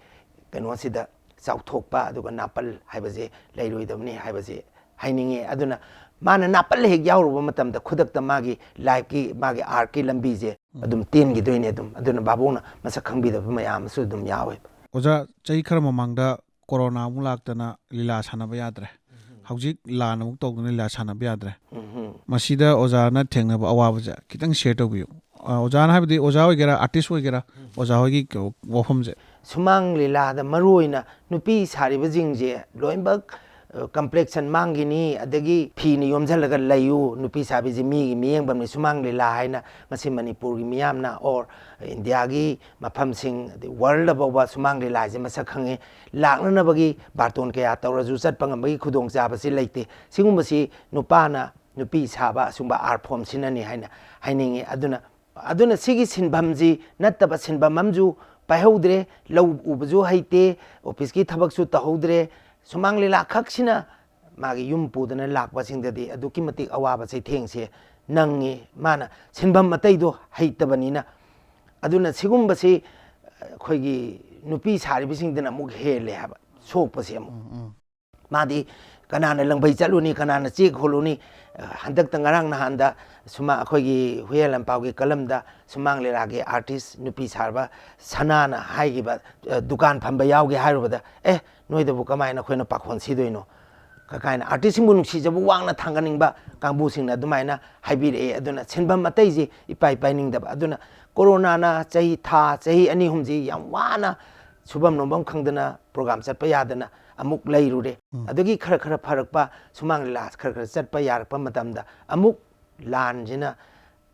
ꯀꯩꯅꯣꯁꯤꯗ ꯆꯥꯎꯊꯣꯛꯄ ꯑꯗꯨꯒ ꯅꯥꯄꯜ ꯍꯥꯏꯕꯁꯦ ꯂꯩꯔꯣꯏꯗꯕꯅꯤ ꯍꯥꯏꯕꯁꯦ ꯍꯥꯏꯅꯤꯡꯉꯤ꯫ ꯑꯗꯨꯅ ꯃꯥꯅ ꯅꯥꯄꯜ ꯍꯦꯛ ꯌꯥꯎꯔꯨꯕ ꯃꯇꯝꯗ ꯈꯨꯗꯛꯇ ꯃꯥꯒꯤ ꯂꯥꯏꯐꯀꯤ, ꯃꯥꯒꯤ ꯑꯥꯔꯠꯀꯤ ꯂꯝꯕꯤꯁꯦ ꯎꯝ꯫ ꯑꯗꯨꯝ ꯇꯦꯟꯈꯤꯗꯣꯏꯅꯦ꯫ ꯑꯗꯨꯝ, ꯑꯗꯨꯅ ꯚꯥꯕꯣꯛꯅ ꯃꯁꯛ ꯈꯪꯕꯤꯗꯕ ꯃꯌꯥꯝ ꯑꯃꯁꯨ ꯑꯗꯨꯝ ꯌꯥꯎꯋꯦ꯫ ꯑꯣꯖꯥ, ꯆꯍꯤ ꯈꯔ ꯃꯃꯥꯡꯗ ꯀꯣꯔꯣꯅꯥ ꯑꯃꯨꯛ ꯂꯥꯛꯇꯅ ꯂꯤꯂꯥ ꯁꯥꯟꯅꯕ ꯌꯥꯗ꯭ꯔꯦ꯫ ꯎꯝ꯫ ꯍꯧꯖꯤꯛ ꯂꯥꯟ ꯑꯃꯨꯛ ꯇꯧꯗꯅ ꯂꯤꯂꯥ ꯁꯥꯟꯅꯕ ꯌꯥꯗ꯭ꯔꯦ꯫ ꯎꯝ꯫ ꯃꯁꯤꯗ ꯑꯣꯖꯥꯅ ꯊꯦꯡꯅꯕ ꯑꯋꯥꯕꯁꯦ ꯈꯤꯇꯪ share ꯇꯧꯕꯤꯌꯨ꯫ ꯑ, ꯑꯣꯖꯥꯅ ꯍꯥꯏꯕꯗꯤ ꯑꯣꯖꯥ ꯑꯣꯏꯒꯦꯔꯥ, ꯑꯥꯔꯇꯤꯁ ꯑꯣꯏꯒꯦꯔꯥ, ꯑꯣꯖꯥ ꯍꯣꯏꯒꯤ ꯀ-, ꯋꯥꯐꯝꯁꯦ꯫ ꯁꯨꯃꯥꯡ ꯂꯤꯂꯥꯗ ꯃꯔꯨ ꯑꯣꯏꯅ ꯅꯨꯄꯤ ꯁꯥꯔꯤꯕꯁꯤꯡꯁꯦ ꯂꯣꯏꯅꯃꯛ, ꯑ, complexion ꯃꯥꯡꯈꯤꯅꯤ, ꯑꯗꯒꯤ ꯐꯤꯅ ꯌꯣꯝꯁꯤꯜꯂꯒ ꯂꯩꯌꯨ, ꯅꯨꯄꯤ ꯁꯥꯕꯤꯁꯤ ꯃꯤꯒꯤ ꯃꯤꯠꯌꯦꯡꯐꯝꯅꯤ꯫ ꯁꯨꯃꯥꯡ ꯂꯤꯂꯥ ꯍꯥꯏꯅ ꯉꯁꯤ ꯃꯅꯤꯄꯨꯔꯒꯤ ꯃꯤꯌꯥꯝꯅ or ꯏꯟꯗꯤꯌꯥꯒꯤ ꯃꯐꯝꯁꯤꯡ, ꯑꯗꯩ world ꯐꯥꯎꯕ ꯁꯨꯃꯥꯡ ꯂꯤꯂꯥ ꯍꯥꯏꯁꯦ ꯃꯁꯛ ꯈꯪꯉꯤ꯫ ꯂꯥꯛꯅꯅꯕꯒꯤ ꯕꯥꯔꯇꯣꯟ ꯀꯌꯥ ꯇꯧꯔꯁꯨ ꯆꯠꯄ ꯉꯝꯕꯒꯤ ꯈꯨꯗꯣꯡꯆꯥꯕꯁꯤ ꯂꯩꯇꯦ꯫ ꯁꯤꯒꯨꯝꯕꯁꯤ ꯅꯨꯄꯥꯅ ꯅꯨꯄꯤ ꯁꯥꯕ ꯑꯁꯤꯒꯨꯝꯕ art form ꯁꯤꯅꯅꯤ ꯍꯥꯏꯅ ꯍꯥꯏꯅꯤꯡꯉꯤ꯫ ꯑꯗꯨꯅ, ꯑꯗꯨꯅ ꯁꯤꯒꯤ ꯁꯤꯟꯐꯝꯁꯤ ꯅꯠꯇꯕ ꯁꯤꯟꯐꯝ ꯑꯃꯁꯨ ꯄꯥꯏꯍꯧꯗ꯭ꯔꯦ, ꯂꯧ ꯎꯕꯁꯨ ꯍꯩꯇꯦ, ꯑꯣꯐꯤꯁꯀꯤ ꯊꯕꯛꯁꯨ ꯇꯧꯍꯧꯗ꯭ꯔꯦ, ꯁꯨꯃꯥꯡ ꯂꯤꯂꯥ ꯈꯛꯁꯤꯅ ꯃꯥꯒꯤ ꯌꯨꯝ ꯄꯨꯗꯅ ꯂꯥꯛꯄꯁꯤꯡꯗꯗꯤ ꯑꯗꯨꯛꯀꯤ ꯃꯇꯤꯛ ꯑꯋꯥꯕ ꯆꯩꯊꯦꯡꯁꯦ ꯅꯪꯉꯤ꯫ ꯃꯥꯅ ꯁꯤꯟꯐꯝ ꯑꯇꯩꯗꯣ ꯍꯩꯇꯕꯅꯤꯅ꯫ ꯑꯗꯨꯅ ꯁꯤꯒꯨꯝꯕꯁꯤ ꯑꯩꯈꯣꯏꯒꯤ ꯅꯨꯄꯤ ꯁꯥꯔꯤꯕꯁꯤꯡꯗꯅ ꯑꯃꯨꯛ ꯍꯦꯜꯂꯦ ꯍꯥꯏꯕ ꯁꯣꯛꯄꯁꯦ ꯑꯃꯨꯛ꯫ ꯃꯥꯗꯤ ꯀꯅꯥꯅ ꯂꯪꯕꯩ ꯆꯠꯂꯨꯅꯤ, ꯀꯅꯥꯅ ꯆꯦꯛ ꯍꯣꯜꯂꯨꯅꯤ? ꯍꯟꯗꯛꯇ ꯉꯔꯥꯡ ꯅꯍꯥꯟꯗ ꯁꯨꯃꯥ-, ꯑꯩꯈꯣꯏꯒꯤ ꯍꯨꯏꯌꯦꯟ ꯂꯟꯄꯥꯎꯒꯤ ꯀꯂꯝꯗ ꯁꯨꯃꯥꯡ ꯂꯤꯂꯥꯒꯤ ꯑꯥꯔꯇꯤꯁ ꯅꯨꯄꯤ ꯁꯥꯔꯕ ꯁꯅꯥꯅ ꯍꯥꯏꯈꯤꯕ, ꯑ, ꯗꯨꯀꯥꯟ ꯐꯝꯕ ꯌꯥꯎꯒꯦ ꯍꯥꯏꯔꯨꯕꯗ, "ꯑꯦ, ꯅꯣꯏꯗꯕꯨ ꯀꯃꯥꯏꯅ ꯑꯩꯈꯣꯏꯅ ꯄꯥꯈꯣꯟ ꯁꯤꯗꯣꯏꯅꯣ?" ꯀ-, ꯀꯥꯏꯅ ꯑꯥꯔꯇꯤꯁꯁꯤꯡꯕꯨ ꯅꯨꯡꯁꯤꯖꯕ ꯋꯥꯡꯅ ꯊꯥꯡꯒꯠꯅꯤꯡꯕ ꯀꯥꯡꯕꯨꯁꯤꯡꯅ ꯑꯗꯨꯃꯥꯏꯅ ꯍꯥꯏꯕꯤꯔꯛꯑꯦ꯫ ꯑꯗꯨꯅ ꯁꯤꯟꯐꯝ ꯑꯇꯩꯁꯤ ꯏꯄꯥꯏ ꯄꯥꯏꯅꯤꯡꯗꯕ꯫ ꯑꯗꯨꯅ ꯀꯣꯔꯣꯅꯥꯅ ꯆꯍꯤ, ꯊꯥ ꯆꯍꯤ ꯑꯅꯤ ꯑꯍꯨꯝꯁꯤ ꯌꯥꯝ ꯋꯥꯅ ꯁꯨꯐꯝ ꯅꯣꯝꯐꯝ ꯈꯪꯗꯅ ꯄ꯭ꯔꯣꯒ꯭ꯔꯥꯝ ꯆꯠꯄ ꯌꯥꯗꯅ ꯑꯃꯨꯛ ꯂꯩꯔꯨꯔꯦ꯫ ꯎꯝ꯫ ꯑꯗꯒꯤ ꯈꯔ ꯈꯔ ꯐꯔꯛꯄ, ꯁꯨꯃꯥꯡ ꯂꯤꯂꯥ ꯈꯔ ꯈꯔ ꯆꯠꯄ ꯌꯥꯔꯛꯄ ꯃꯇꯝꯗ ꯑꯃꯨꯛ ꯂꯥꯟꯁꯤꯅ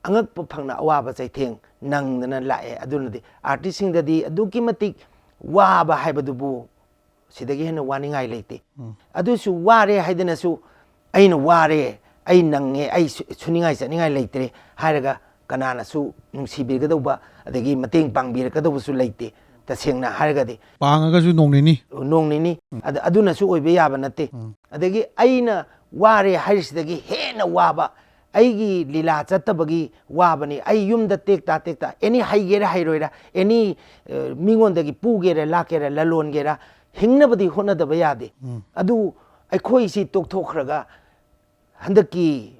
ꯑꯉꯛꯄ ꯐꯪꯅ ꯑꯋꯥꯕ ꯆꯩꯊꯦꯡ ꯅꯪꯗꯅ ꯂꯥꯛꯑꯦ꯫ ꯑꯗꯨꯅꯗꯤ ꯑꯥꯔꯇꯤꯁꯁꯤꯡꯗꯗꯤ ꯑꯗꯨꯛꯀꯤ ꯃꯇꯤꯛ ꯋꯥꯕ ꯍꯥꯏꯕꯗꯨꯕꯨ ꯁꯤꯗꯒꯤ ꯍꯦꯟꯅ ꯋꯥꯅꯤꯡꯉꯥꯏ ꯂꯩꯇꯦ꯫ ꯎꯝ꯫ ꯑꯗꯨꯁꯨ ꯋꯥꯔꯦ ꯍꯥꯏꯗꯅꯁꯨ "ꯑꯩꯅ ꯋꯥꯔꯦ, ꯑꯩ ꯅꯪꯉꯦ, ꯑꯩ ꯁꯨ-, ꯁꯨꯅꯤꯡꯉꯥꯏ ꯆꯠꯅꯤꯡꯉꯥꯏ ꯂꯩꯇ꯭ꯔꯦ" ꯍꯥꯏꯔꯒ ꯀꯅꯥꯅꯁꯨ ꯅꯨꯡꯁꯤꯕꯤꯒꯗꯧꯕ ꯑꯗꯒꯤ ꯃꯇꯦꯡ ꯄꯥꯡꯕꯤꯔꯛꯀꯗꯧꯕꯁꯨ ꯂꯩꯇꯦ꯫ ꯇꯁꯦꯡꯅ ꯍꯥꯏꯔꯒꯗꯤ ꯄꯥꯡꯉꯒꯁꯨ ꯅꯣꯡ ꯅꯤꯅꯤ꯫ ꯅꯣꯡ ꯅꯤꯅꯤ꯫ ꯎꯝ꯫ ꯑꯗ-, ꯑꯗꯨꯅꯁꯨ ꯑꯣꯏꯕ ꯌꯥꯕ ꯅꯠꯇꯦ꯫ ꯎꯝ꯫ ꯑꯗꯒꯤ ꯑꯩꯅ ꯋꯥꯔꯦ ꯍꯥꯏꯔꯤꯁꯤꯗꯒꯤ ꯍꯦꯟꯅ ꯋꯥꯕ, ꯑꯩꯒꯤ ꯂꯤꯂꯥ ꯆꯠꯇꯕꯒꯤ ꯋꯥꯕꯅꯤ꯫ ꯑꯩ ꯌꯨꯝꯗ ꯇꯦꯛꯇ ꯇꯦꯛꯇ, ꯑꯦꯅꯤ ꯍꯩꯒꯦꯔꯥ ꯍꯩꯔꯣꯏꯔꯥ, ꯑꯦꯅꯤ, ꯑ, ꯃꯤꯉꯣꯟꯗꯒꯤ ꯄꯨꯒꯦꯔꯥ ꯂꯥꯛꯀꯦꯔꯥ ꯂꯂꯣꯟꯒꯦꯔꯥ, ꯍꯤꯡꯅꯕꯗꯤ ꯍꯣꯠꯅꯗꯕ ꯌꯥꯗꯦ꯫ ꯎꯝ꯫ ꯑꯗꯨ ꯑꯩꯈꯣꯏꯁꯤ ꯇꯣꯛꯊꯣꯛꯈ꯭ꯔꯒ ꯍꯟꯗꯛꯀꯤ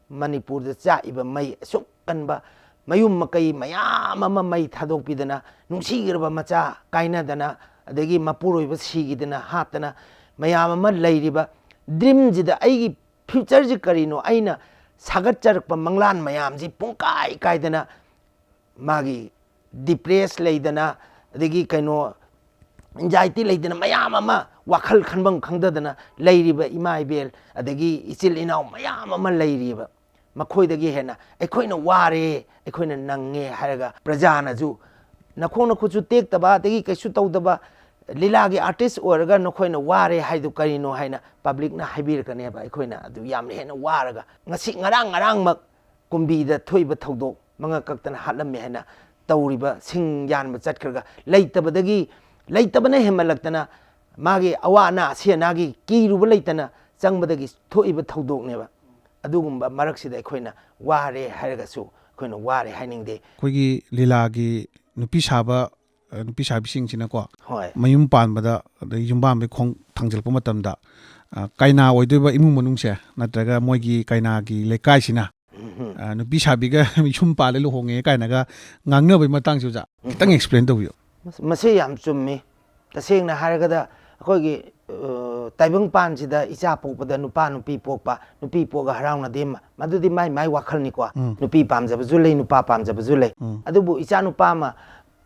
ꯃꯅꯤꯄꯨꯔꯗ ꯆꯥꯛꯏꯕ ꯃꯩ ꯑꯁꯨꯛ ꯀꯟꯕ, ꯃꯌꯨꯝ ꯃꯀꯩ ꯃꯌꯥꯝ ꯑꯃ ꯃꯩ ꯊꯥꯗꯣꯛꯄꯤꯗꯅ, ꯅꯨꯡꯁꯤꯈ꯭ꯔꯕ ꯃꯆꯥ ꯀꯥꯏꯅꯗꯅ, ꯑꯗꯒꯤ ꯃꯄꯨꯔꯣꯏꯕ ꯁꯤꯈꯤꯗꯅ ꯍꯥꯠꯇꯅ ꯃꯌꯥꯝ ꯑꯃ ꯂꯩꯔꯤꯕ ꯗ꯭ꯔꯤꯝꯁꯤꯗ, ꯑꯩꯒꯤ ꯐ꯭ꯌꯨꯆꯔꯁꯤ ꯀꯔꯤꯅꯣ? ꯑꯩꯅ ꯁꯥꯒꯠꯆꯔꯛꯄ ꯃꯪꯂꯥꯟ ꯃꯌꯥꯝꯁꯤ ꯄꯨꯡꯀꯥꯏ ꯀꯥꯏꯗꯅ ꯃꯥꯒꯤ ꯗꯤꯄ꯭ꯔꯦꯁ ꯂꯩꯗꯅ, ꯑꯗꯒꯤ ꯀꯩꯅꯣ, ꯑꯦꯟꯖꯥꯏꯇꯤ ꯂꯩꯗꯅ, ꯃꯌꯥꯝ ꯑꯃ ꯋꯥꯈꯜ ꯈꯟꯐꯝ ꯈꯪꯗꯗꯅ ꯂꯩꯔꯤꯕ ꯏꯃꯥ ꯏꯕꯦꯜ, ꯑꯗꯒꯤ ꯏꯆꯤꯜ ꯏꯅꯥꯎ ꯃꯌꯥꯝ ꯑꯃ ꯂꯩꯔꯤꯕ, ꯃꯈꯣꯏꯗꯒꯤ ꯍꯦꯟꯅ ꯑꯩꯈꯣꯏꯅ ꯋꯥꯔꯦ, ꯑꯩꯈꯣꯏꯅ ꯅꯪꯉꯦ ꯍꯥꯏꯔꯒ ꯄ꯭ꯔꯖꯥꯅꯁꯨ ꯅꯈꯣꯡ ꯅꯈꯨꯠꯁꯨ ꯇꯦꯛꯇꯕ, ꯑꯗꯒꯤ ꯀꯩꯁꯨ ꯇꯧꯗꯕ, ꯂꯤꯂꯥꯒꯤ ꯑꯥꯔꯇꯤꯁ ꯑꯣꯏꯔꯒ ꯅꯈꯣꯏꯅ ꯋꯥꯔꯦ ꯍꯥꯏꯗꯨ ꯀꯔꯤꯅꯣ ꯍꯥꯏꯅ ꯄꯕ꯭ꯂꯤꯛꯅ ꯍꯥꯏꯕꯤꯔꯛꯀꯅꯦꯕ꯫ ꯑꯩꯈꯣꯏꯅ ꯑꯗꯨ ꯌꯥꯝꯅ ꯍꯦꯟꯅ ꯋꯥꯔꯒ ꯉꯁꯤ ꯉꯔꯥꯡ ꯉꯔꯥꯡꯃꯛ ꯀꯨꯝꯕꯤꯗ ꯊꯣꯛꯏꯕ ꯊꯧꯗꯣꯛ, ꯃꯉꯛ ꯀꯛꯇꯅ ꯍꯥꯠꯂꯝꯃꯦ ꯍꯥꯏꯅ ꯇꯧꯔꯤꯕ, ꯁꯤꯡ ꯌꯥꯟꯕ ꯆꯠꯈ꯭ꯔꯒ ꯂꯩꯇꯕꯗꯒꯤ, ꯂꯩꯇꯕꯅ ꯍꯦꯟꯃꯜꯂꯛꯇꯅ ꯃꯥꯒꯤ ꯑꯋꯥ ꯑꯅꯥ ꯑꯁꯤ ꯑꯅꯥꯒꯤ ꯀꯤꯔꯨꯕ ꯂꯩꯇꯅ ꯆꯪꯕꯗꯒꯤ ꯊꯣꯛꯏꯕ ꯊꯧꯗꯣꯛꯅꯦꯕ꯫ ꯑꯗꯨꯒꯨꯝꯕ ꯃꯔꯛꯁꯤꯗ ꯑꯩꯈꯣꯏꯅ ꯋꯥꯔꯦ ꯍꯥꯏꯔꯒꯁꯨ ꯑꯩꯈꯣꯏꯅ ꯋꯥꯔꯦ ꯍꯥꯏꯅꯤꯡꯗꯦ꯫ ꯑꯩꯈꯣꯏꯒꯤ ꯂꯤꯂꯥꯒꯤ ꯅꯨꯄꯤ ꯁꯥꯕ, ꯑ, ꯅꯨꯄꯤ ꯁꯥꯕꯤꯁꯤꯡꯁꯤꯅꯀꯣ, ꯍꯣꯏ꯫ ꯃꯌꯨꯝ ꯄꯥꯟꯕꯗ, ꯑꯗꯩ ꯌꯨꯝꯕꯥꯟꯕꯒꯤ ꯈꯣꯡ ꯊꯥꯡꯖꯤꯜꯂꯛꯄ ꯃꯇꯝꯗ, ꯑ, ꯀꯩꯅꯥ ꯑꯣꯏꯗꯣꯏꯕ ꯏꯃꯨꯡ ꯃꯅꯨꯡꯁꯦ, ꯅꯠꯇ꯭ꯔꯒ ꯃꯣꯏꯒꯤ ꯀꯩꯅꯥꯒꯤ ꯂꯩꯀꯥꯏꯁꯤꯅ, ꯎꯝ꯫ ꯑ, ꯅꯨꯄꯤ ꯁꯥꯕꯤꯒ ꯌꯨꯝ ꯄꯥꯜꯂꯦ, ꯂꯨꯍꯣꯡꯉꯦ ꯀꯥꯏꯅꯒ ꯉꯥꯡꯅꯕꯒꯤ ꯃꯇꯥꯡꯁꯦ ꯑꯣꯖꯥ, ꯈꯤꯇꯪ ꯎꯝ꯫ Explain ꯇꯧꯕꯤꯌꯨ꯫ ꯃꯁ-, ꯃꯁꯤ ꯌꯥꯝ ꯆꯨꯝꯃꯤ꯫ ꯇꯁꯦꯡꯅ ꯍꯥꯏꯔꯒꯗ ꯑꯩꯈꯣꯏꯒꯤ, ꯑ, ꯇꯥꯏꯕꯪꯄꯥꯟꯁꯤꯗ ꯏꯆꯥ ꯄꯣꯛꯄꯗ ꯅꯨꯄꯥ ꯅꯨꯄꯤ ꯄꯣꯛꯄ, ꯅꯨꯄꯤ ꯄꯣꯛꯑꯒ ꯍꯔꯥꯎꯅꯗꯦ, ꯃ-, ꯃꯗꯨꯗꯤ ꯃꯥꯏ ꯃꯥꯏ ꯋꯥꯈꯜꯅꯤꯀꯣ꯫ ꯎꯝ꯫ ꯅꯨꯄꯤ ꯄꯥꯝꯖꯕꯁꯨ ꯂꯩ, ꯅꯨꯄꯥ ꯄꯥꯝꯖꯕꯁꯨ ꯂꯩ꯫ ꯎꯝ꯫ ꯑꯗꯨꯕꯨ ꯏꯆꯥ ꯅꯨꯄꯥ ꯑꯃ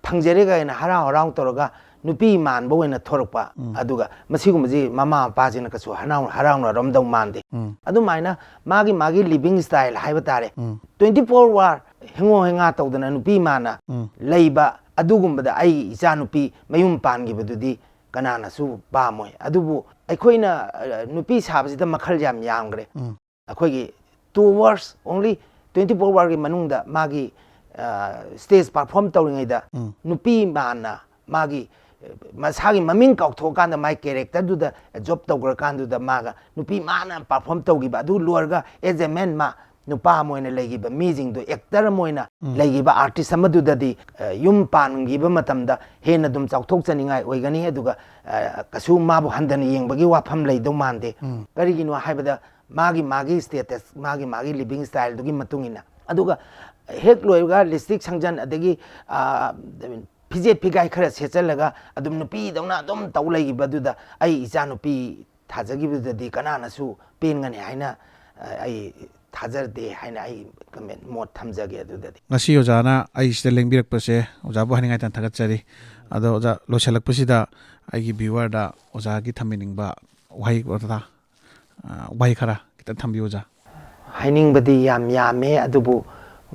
ꯐꯪꯖꯔꯦ ꯀꯥꯏꯅ ꯍꯔꯥꯎ ꯍꯔꯥꯎ ꯇꯧꯔꯒ ꯅꯨꯄꯤ ꯃꯥꯟꯕ ꯑꯣꯏꯅ ꯊꯣꯔꯛꯄ, ꯎꯝ꯫ ꯑꯗꯨꯒ ꯃꯁꯤꯒꯨꯝꯕꯁꯤ ꯃꯃꯥ ꯃꯄꯥꯁꯤꯅ ꯀꯩꯁꯨ ꯍꯔꯥꯎ-, ꯍꯔꯥꯎꯅꯔꯝꯗꯧ ꯃꯥꯟꯗꯦ꯫ ꯎꯝ꯫ ꯑꯗꯨꯃꯥꯏꯅ ꯃꯥꯒꯤ ꯃꯥꯒꯤ living style ꯍꯥꯏꯕ ꯇꯥꯔꯦ꯫ ꯎꯝ꯫ Twenty four hour ꯍꯦꯡꯉꯣ ꯍꯦꯡꯉꯥ ꯇꯧꯗꯅ ꯅꯨꯄꯤ ꯃꯥꯟꯅ ꯎꯝ꯫ ꯂꯩꯕ, ꯑꯗꯨꯒꯨꯝꯕꯗ ꯑꯩꯒꯤ ꯏꯆꯥ ꯅꯨꯄꯤ ꯃꯌꯨꯝ ꯄꯥꯟꯈꯤꯕꯗꯨꯗꯤ ꯀꯅꯥꯅꯁꯨ ꯄꯥꯝꯃꯣꯏ꯫ ꯑꯗꯨꯕꯨ ꯑꯩꯈꯣꯏꯅ, ꯑ, ꯅꯨꯄꯤ ꯁꯥꯕꯁꯤꯗ ꯃꯈꯜ ꯌꯥꯝ ꯌꯥꯝꯈ꯭ꯔꯦ꯫ ꯎꯝ꯫ ꯑꯩꯈꯣꯏꯒꯤ two hours, only twenty four hourꯒꯤ ꯃꯅꯨꯡꯗ ꯃꯥꯒꯤ, ꯑ, stage perform ꯇꯧꯔꯤꯉꯩꯗ ꯎꯝ꯫ ꯅꯨꯄꯤ ꯃꯥꯟꯅ ꯃꯥꯒꯤ, ꯑ, ꯃꯁꯥꯒꯤ ꯃꯃꯤꯡ ꯀꯥꯎꯊꯣꯛꯑꯀꯥꯟꯗ ꯃꯥꯒꯤ characterꯗꯨꯗ absorb ꯇꯧꯈ꯭ꯔꯀꯥꯟꯗꯨꯗ ꯃꯥꯒ ꯅꯨꯄꯤ ꯃꯥꯟꯅ perform ꯇꯧꯈꯤꯕ ꯑꯗꯨ ꯂꯣꯏꯔꯒ as a man ꯃꯥ ꯅꯨꯄꯥ ꯑꯃ ꯑꯣꯏꯅ ꯂꯩꯈꯤꯕ ꯃꯤꯁꯤꯡꯗꯣ, actor ꯑꯃ ꯑꯣꯏꯅ ꯎꯝ꯫ ꯂꯩꯈꯤꯕ artist ꯑꯃꯗꯨꯗꯗꯤ, ꯑ, ꯌꯨꯝ ꯄꯥꯟꯈꯤꯕ ꯃꯇꯝꯗ ꯍꯦꯟꯅ ꯑꯗꯨꯝ ꯆꯥꯎꯊꯣꯛꯆꯅꯤꯡꯉꯥꯏ ꯑꯣꯏꯒꯅꯤ꯫ ꯑꯗꯨꯒ, ꯑ, ꯀꯩꯁꯨ ꯃꯥꯕꯨ ꯍꯟꯊꯅ ꯌꯦꯡꯕꯒꯤ ꯋꯥꯐꯝ ꯂꯩꯗꯧ ꯃꯥꯟꯗꯦ꯫ ꯎꯝ꯫ ꯀꯔꯤꯒꯤꯅꯣ ꯍꯥꯏꯕꯗ ꯃꯥꯒꯤ ꯃꯥꯒꯤ status, ꯃꯥꯒꯤ ꯃꯥꯒꯤ living styleꯗꯨꯒꯤ ꯃꯇꯨꯡ ꯏꯟꯅ꯫ ꯑꯗꯨꯒ ꯍꯦꯛ ꯂꯣꯏꯔꯒ lipstick ꯁꯪꯖꯟ, ꯑꯗꯒꯤ, ꯑ, ꯐꯤꯖꯦꯠ ꯐꯤꯒꯥꯏ ꯈꯔ ꯁꯦꯠꯆꯜꯂꯒ ꯑꯗꯨꯝ ꯅꯨꯄꯤꯗꯧꯅ ꯑꯗꯨꯝ ꯇꯧ ꯂꯩꯈꯤꯕꯗꯨꯗ ꯑꯩ ꯏꯆꯥ ꯅꯨꯄꯤ ꯊꯥꯖꯈꯤꯕꯗꯨꯗꯗꯤ ꯀꯅꯥꯅꯁꯨ ꯄꯦꯟꯒꯅꯤ ꯍꯥꯏꯅ, ꯑ, ꯑꯩ ꯊꯥꯖꯗꯦ ꯍꯥꯏꯅ ꯑꯩ comment, ꯃꯣꯠ ꯊꯝꯖꯒꯦ ꯑꯗꯨꯗꯗꯤ꯫ ꯉꯁꯤ ꯑꯣꯖꯥꯅ ꯑꯩ ꯁꯤꯗ ꯂꯦꯡꯕꯤꯔꯛꯄꯁꯦ ꯑꯣꯖꯥꯕꯨ ꯍꯥꯏꯅꯤꯡꯉꯥꯏ ꯇꯥꯟꯊꯥꯒꯠꯆꯔꯤ꯫ ꯑꯗꯣ ꯑꯣꯖꯥ, ꯂꯣꯏꯁꯤꯜꯂꯛꯄꯁꯤꯗ ꯑꯩꯒꯤ viewerꯗ ꯑꯣꯖꯥꯒꯤ ꯊꯝꯕꯤꯅꯤꯡꯕ ꯋꯥꯍꯩ ꯋꯥꯇꯥ, ꯑ, ꯋꯥꯍꯩ ꯈꯔ ꯈꯤꯇꯪ ꯊꯝꯕꯤꯌꯨ ꯑꯣꯖꯥ꯫ ꯍꯥꯏꯅꯤꯡꯕꯗꯤ ꯌꯥꯝ ꯌꯥꯝꯃꯦ, ꯑꯗꯨꯕꯨ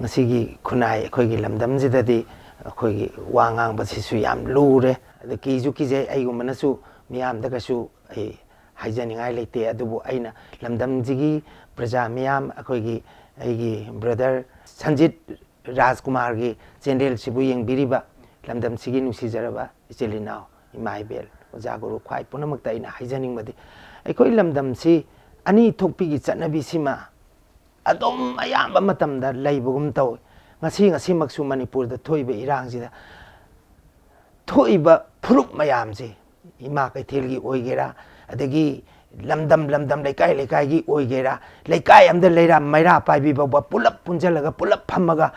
ꯉꯁꯤꯒꯤ ꯈꯨꯟꯅꯥꯏ ꯑꯩꯈꯣꯏꯒꯤ ꯂꯝꯗꯝꯁꯤꯗꯗꯤ ꯑꯩꯈꯣꯏꯒꯤ ꯋꯥ ꯉꯥꯡꯕꯁꯤꯁꯨ ꯌꯥꯝ ꯂꯨꯔꯦ꯫ ꯑꯗ ꯀꯤꯁꯨ ꯀꯤꯖꯩ, ꯑꯩꯒꯨꯝꯕꯅꯁꯨ ꯃꯤꯌꯥꯝꯗ ꯀꯩꯁꯨ ꯑꯩ ꯍꯥꯏꯖꯅꯤꯡꯉꯥꯏ ꯂꯩꯇꯦ꯫ ꯑꯗꯨꯕꯨ ꯑꯩꯅ ꯂꯝꯗꯝꯁꯤꯒꯤ ꯄ꯭ꯔꯖꯥ ꯃꯤꯌꯥꯝ, ꯑꯩꯈꯣꯏꯒꯤ, ꯑꯩꯒꯤ brother ꯁꯟꯖꯤꯠ ꯔꯥꯖꯀꯨꯃꯥꯔꯒꯤ channelꯁꯤꯕꯨ ꯌꯦꯡꯕꯤꯔꯤꯕ ꯂꯝꯗꯝꯁꯤꯒꯤ ꯅꯨꯡꯁꯤꯖꯔꯕ ꯏꯆꯤꯜ ꯏꯅꯥꯎ, ꯏꯃꯥ ꯏꯕꯦꯜ, ꯑꯣꯖꯥ ꯒꯨꯔꯨ ꯈ꯭ꯋꯥꯏ ꯄꯨꯝꯅꯃꯛꯇ ꯑꯩꯅ ꯍꯥꯏꯖꯅꯤꯡꯕꯗꯤ, ꯑꯩꯈꯣꯏ ꯂꯝꯗꯝꯁꯤ ꯑꯅꯤ ꯊꯣꯛꯄꯤꯒꯤ ꯆꯠꯅꯕꯤꯁꯤꯃ ꯑꯗꯨꯝ ꯑꯌꯥꯝꯕ ꯃꯇꯝꯗ ꯂꯩꯕꯒꯨꯝ ꯇꯧꯏ꯫ ꯉꯁꯤ ꯉꯁꯤꯃꯛꯁꯨ ꯃꯅꯤꯄꯨꯔꯗ ꯊꯣꯛꯏꯕ ꯏꯔꯥꯡꯁꯤꯗ ꯊꯣꯛꯏꯕ ꯐꯨꯔꯨꯞ ꯃꯌꯥꯝꯁꯦ, ꯏꯃꯥ ꯀꯩꯊꯦꯜꯒꯤ ꯑꯣꯏꯒꯦꯔꯥ, ꯑꯗꯒꯤ ꯂꯝꯗꯝ ꯂꯝꯗꯝ, ꯂꯩꯀꯥꯏ ꯂꯩꯀꯥꯏꯒꯤ ꯑꯣꯏꯒꯦꯔꯥ, ꯂꯩꯀꯥꯏ ꯑꯃꯗ ꯂꯩꯔꯥ ꯃꯩꯔꯥ ꯄꯥꯏꯕꯤ ꯐꯥꯎꯕ ꯄꯨꯂꯞ ꯄꯨꯟꯁꯤꯜꯂꯒ, ꯄꯨꯂꯞ ꯐꯝꯃꯒ,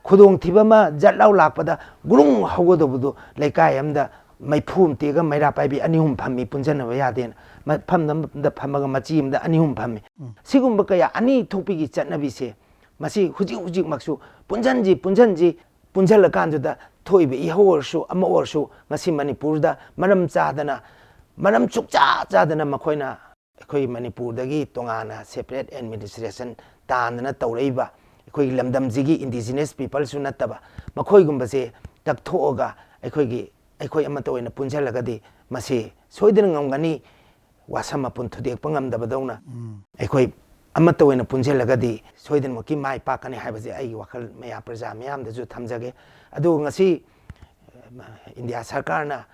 ꯈꯨꯗꯣꯡꯊꯤꯕ ꯑꯃ ꯖꯠ ꯂꯥꯎ ꯂꯥꯛꯄꯗ ꯒꯨꯔꯨꯡ ꯍꯧꯒꯗꯧꯕꯗꯨ ꯂꯩꯀꯥꯏ ꯑꯃꯗ ꯃꯩꯐꯨ ꯑꯃ ꯇꯦꯛꯑꯒ ꯃꯩꯔꯥ ꯄꯥꯏꯕꯤ ꯑꯅꯤ ꯑꯍꯨꯝ ꯐꯝꯃꯤ, ꯄꯨꯟꯁꯤꯟꯅꯕ ꯌꯥꯗꯦꯅ꯫ ꯃꯐꯝ ꯑꯃꯗ ꯐꯝꯃꯒ ꯃꯆꯤ ꯑꯃꯗ ꯑꯅꯤ ꯑꯍꯨꯝ ꯐꯝꯃꯤ꯫ ꯎꯝ꯫ ꯁꯤꯒꯨꯝꯕ ꯀꯌꯥ ꯑꯅꯤ ꯊꯣꯛꯄꯤꯒꯤ ꯆꯠꯅꯕꯤꯁꯦ, ꯃꯁꯤ ꯍꯧꯖꯤꯛ ꯍꯧꯖꯤꯛꯃꯛꯁꯨ ꯄꯨꯟꯁꯤꯟꯁꯤ, ꯄꯨꯟꯁꯤꯟꯁꯤ, ꯄꯨꯟꯁꯤꯜꯂꯀꯥꯟꯗꯨꯗ ꯊꯣꯛꯏꯕ ꯏꯍꯧ ꯑꯣꯏꯔꯁꯨ, ꯑꯃ ꯑꯣꯏꯔꯁꯨ, ꯉꯁꯤ ꯃꯅꯤꯄꯨꯔꯗ ꯃꯔꯝ ꯆꯥꯗꯅ, ꯃꯔꯝ ꯆꯨꯛꯆꯥ ꯆꯥꯗꯅ ꯃꯈꯣꯏꯅ ꯑꯩꯈꯣꯏ ꯃꯅꯤꯄꯨꯔꯗꯒꯤ ꯇꯣꯉꯥꯟꯅ separate administration ꯇꯥꯟꯗꯅ ꯇꯧꯔꯛꯏꯕ, ꯑꯩꯈꯣꯏꯒꯤ ꯂꯝꯗꯝꯁꯤꯒꯤ indigenous peopleꯁꯨ ꯅꯠꯇꯕ, ꯃꯈꯣꯏꯒꯨꯝꯕꯁꯦ ꯇꯛꯊꯣꯛꯑꯒ ꯑꯩꯈꯣꯏꯒꯤ, ꯑꯩꯈꯣꯏ ꯑꯃꯠꯇ ꯑꯣꯏꯅ ꯄꯨꯟꯁꯤꯜꯂꯒꯗꯤ ꯃꯁꯤ ꯁꯣꯏꯗꯅ ꯉꯝꯒꯅꯤ꯫ ꯋꯥꯁꯝ ꯃꯄꯨꯟ ꯊꯨꯗꯦꯛꯄ ꯉꯝꯗꯕꯗꯧꯅ ꯎꯝ꯫ ꯑꯩꯈꯣꯏ ꯑꯃꯠꯇ ꯑꯣꯏꯅ ꯄꯨꯟꯁꯤꯜꯂꯒꯗꯤ ꯁꯣꯏꯗꯅꯃꯛꯀꯤ ꯃꯥꯏ ꯄꯥꯛꯀꯅꯤ ꯍꯥꯏꯕꯁꯦ ꯑꯩꯒꯤ ꯋꯥꯈꯜ ꯃꯌꯥꯝ, ꯄ꯭ꯔꯖꯥ ꯃꯤꯌꯥꯝꯗꯁꯨ ꯊꯝꯖꯒꯦ꯫ ꯑꯗꯨꯒ ꯉꯁꯤ, ꯑ, ꯏꯟꯗꯤꯌꯥ ꯁꯔꯀꯥꯔꯅ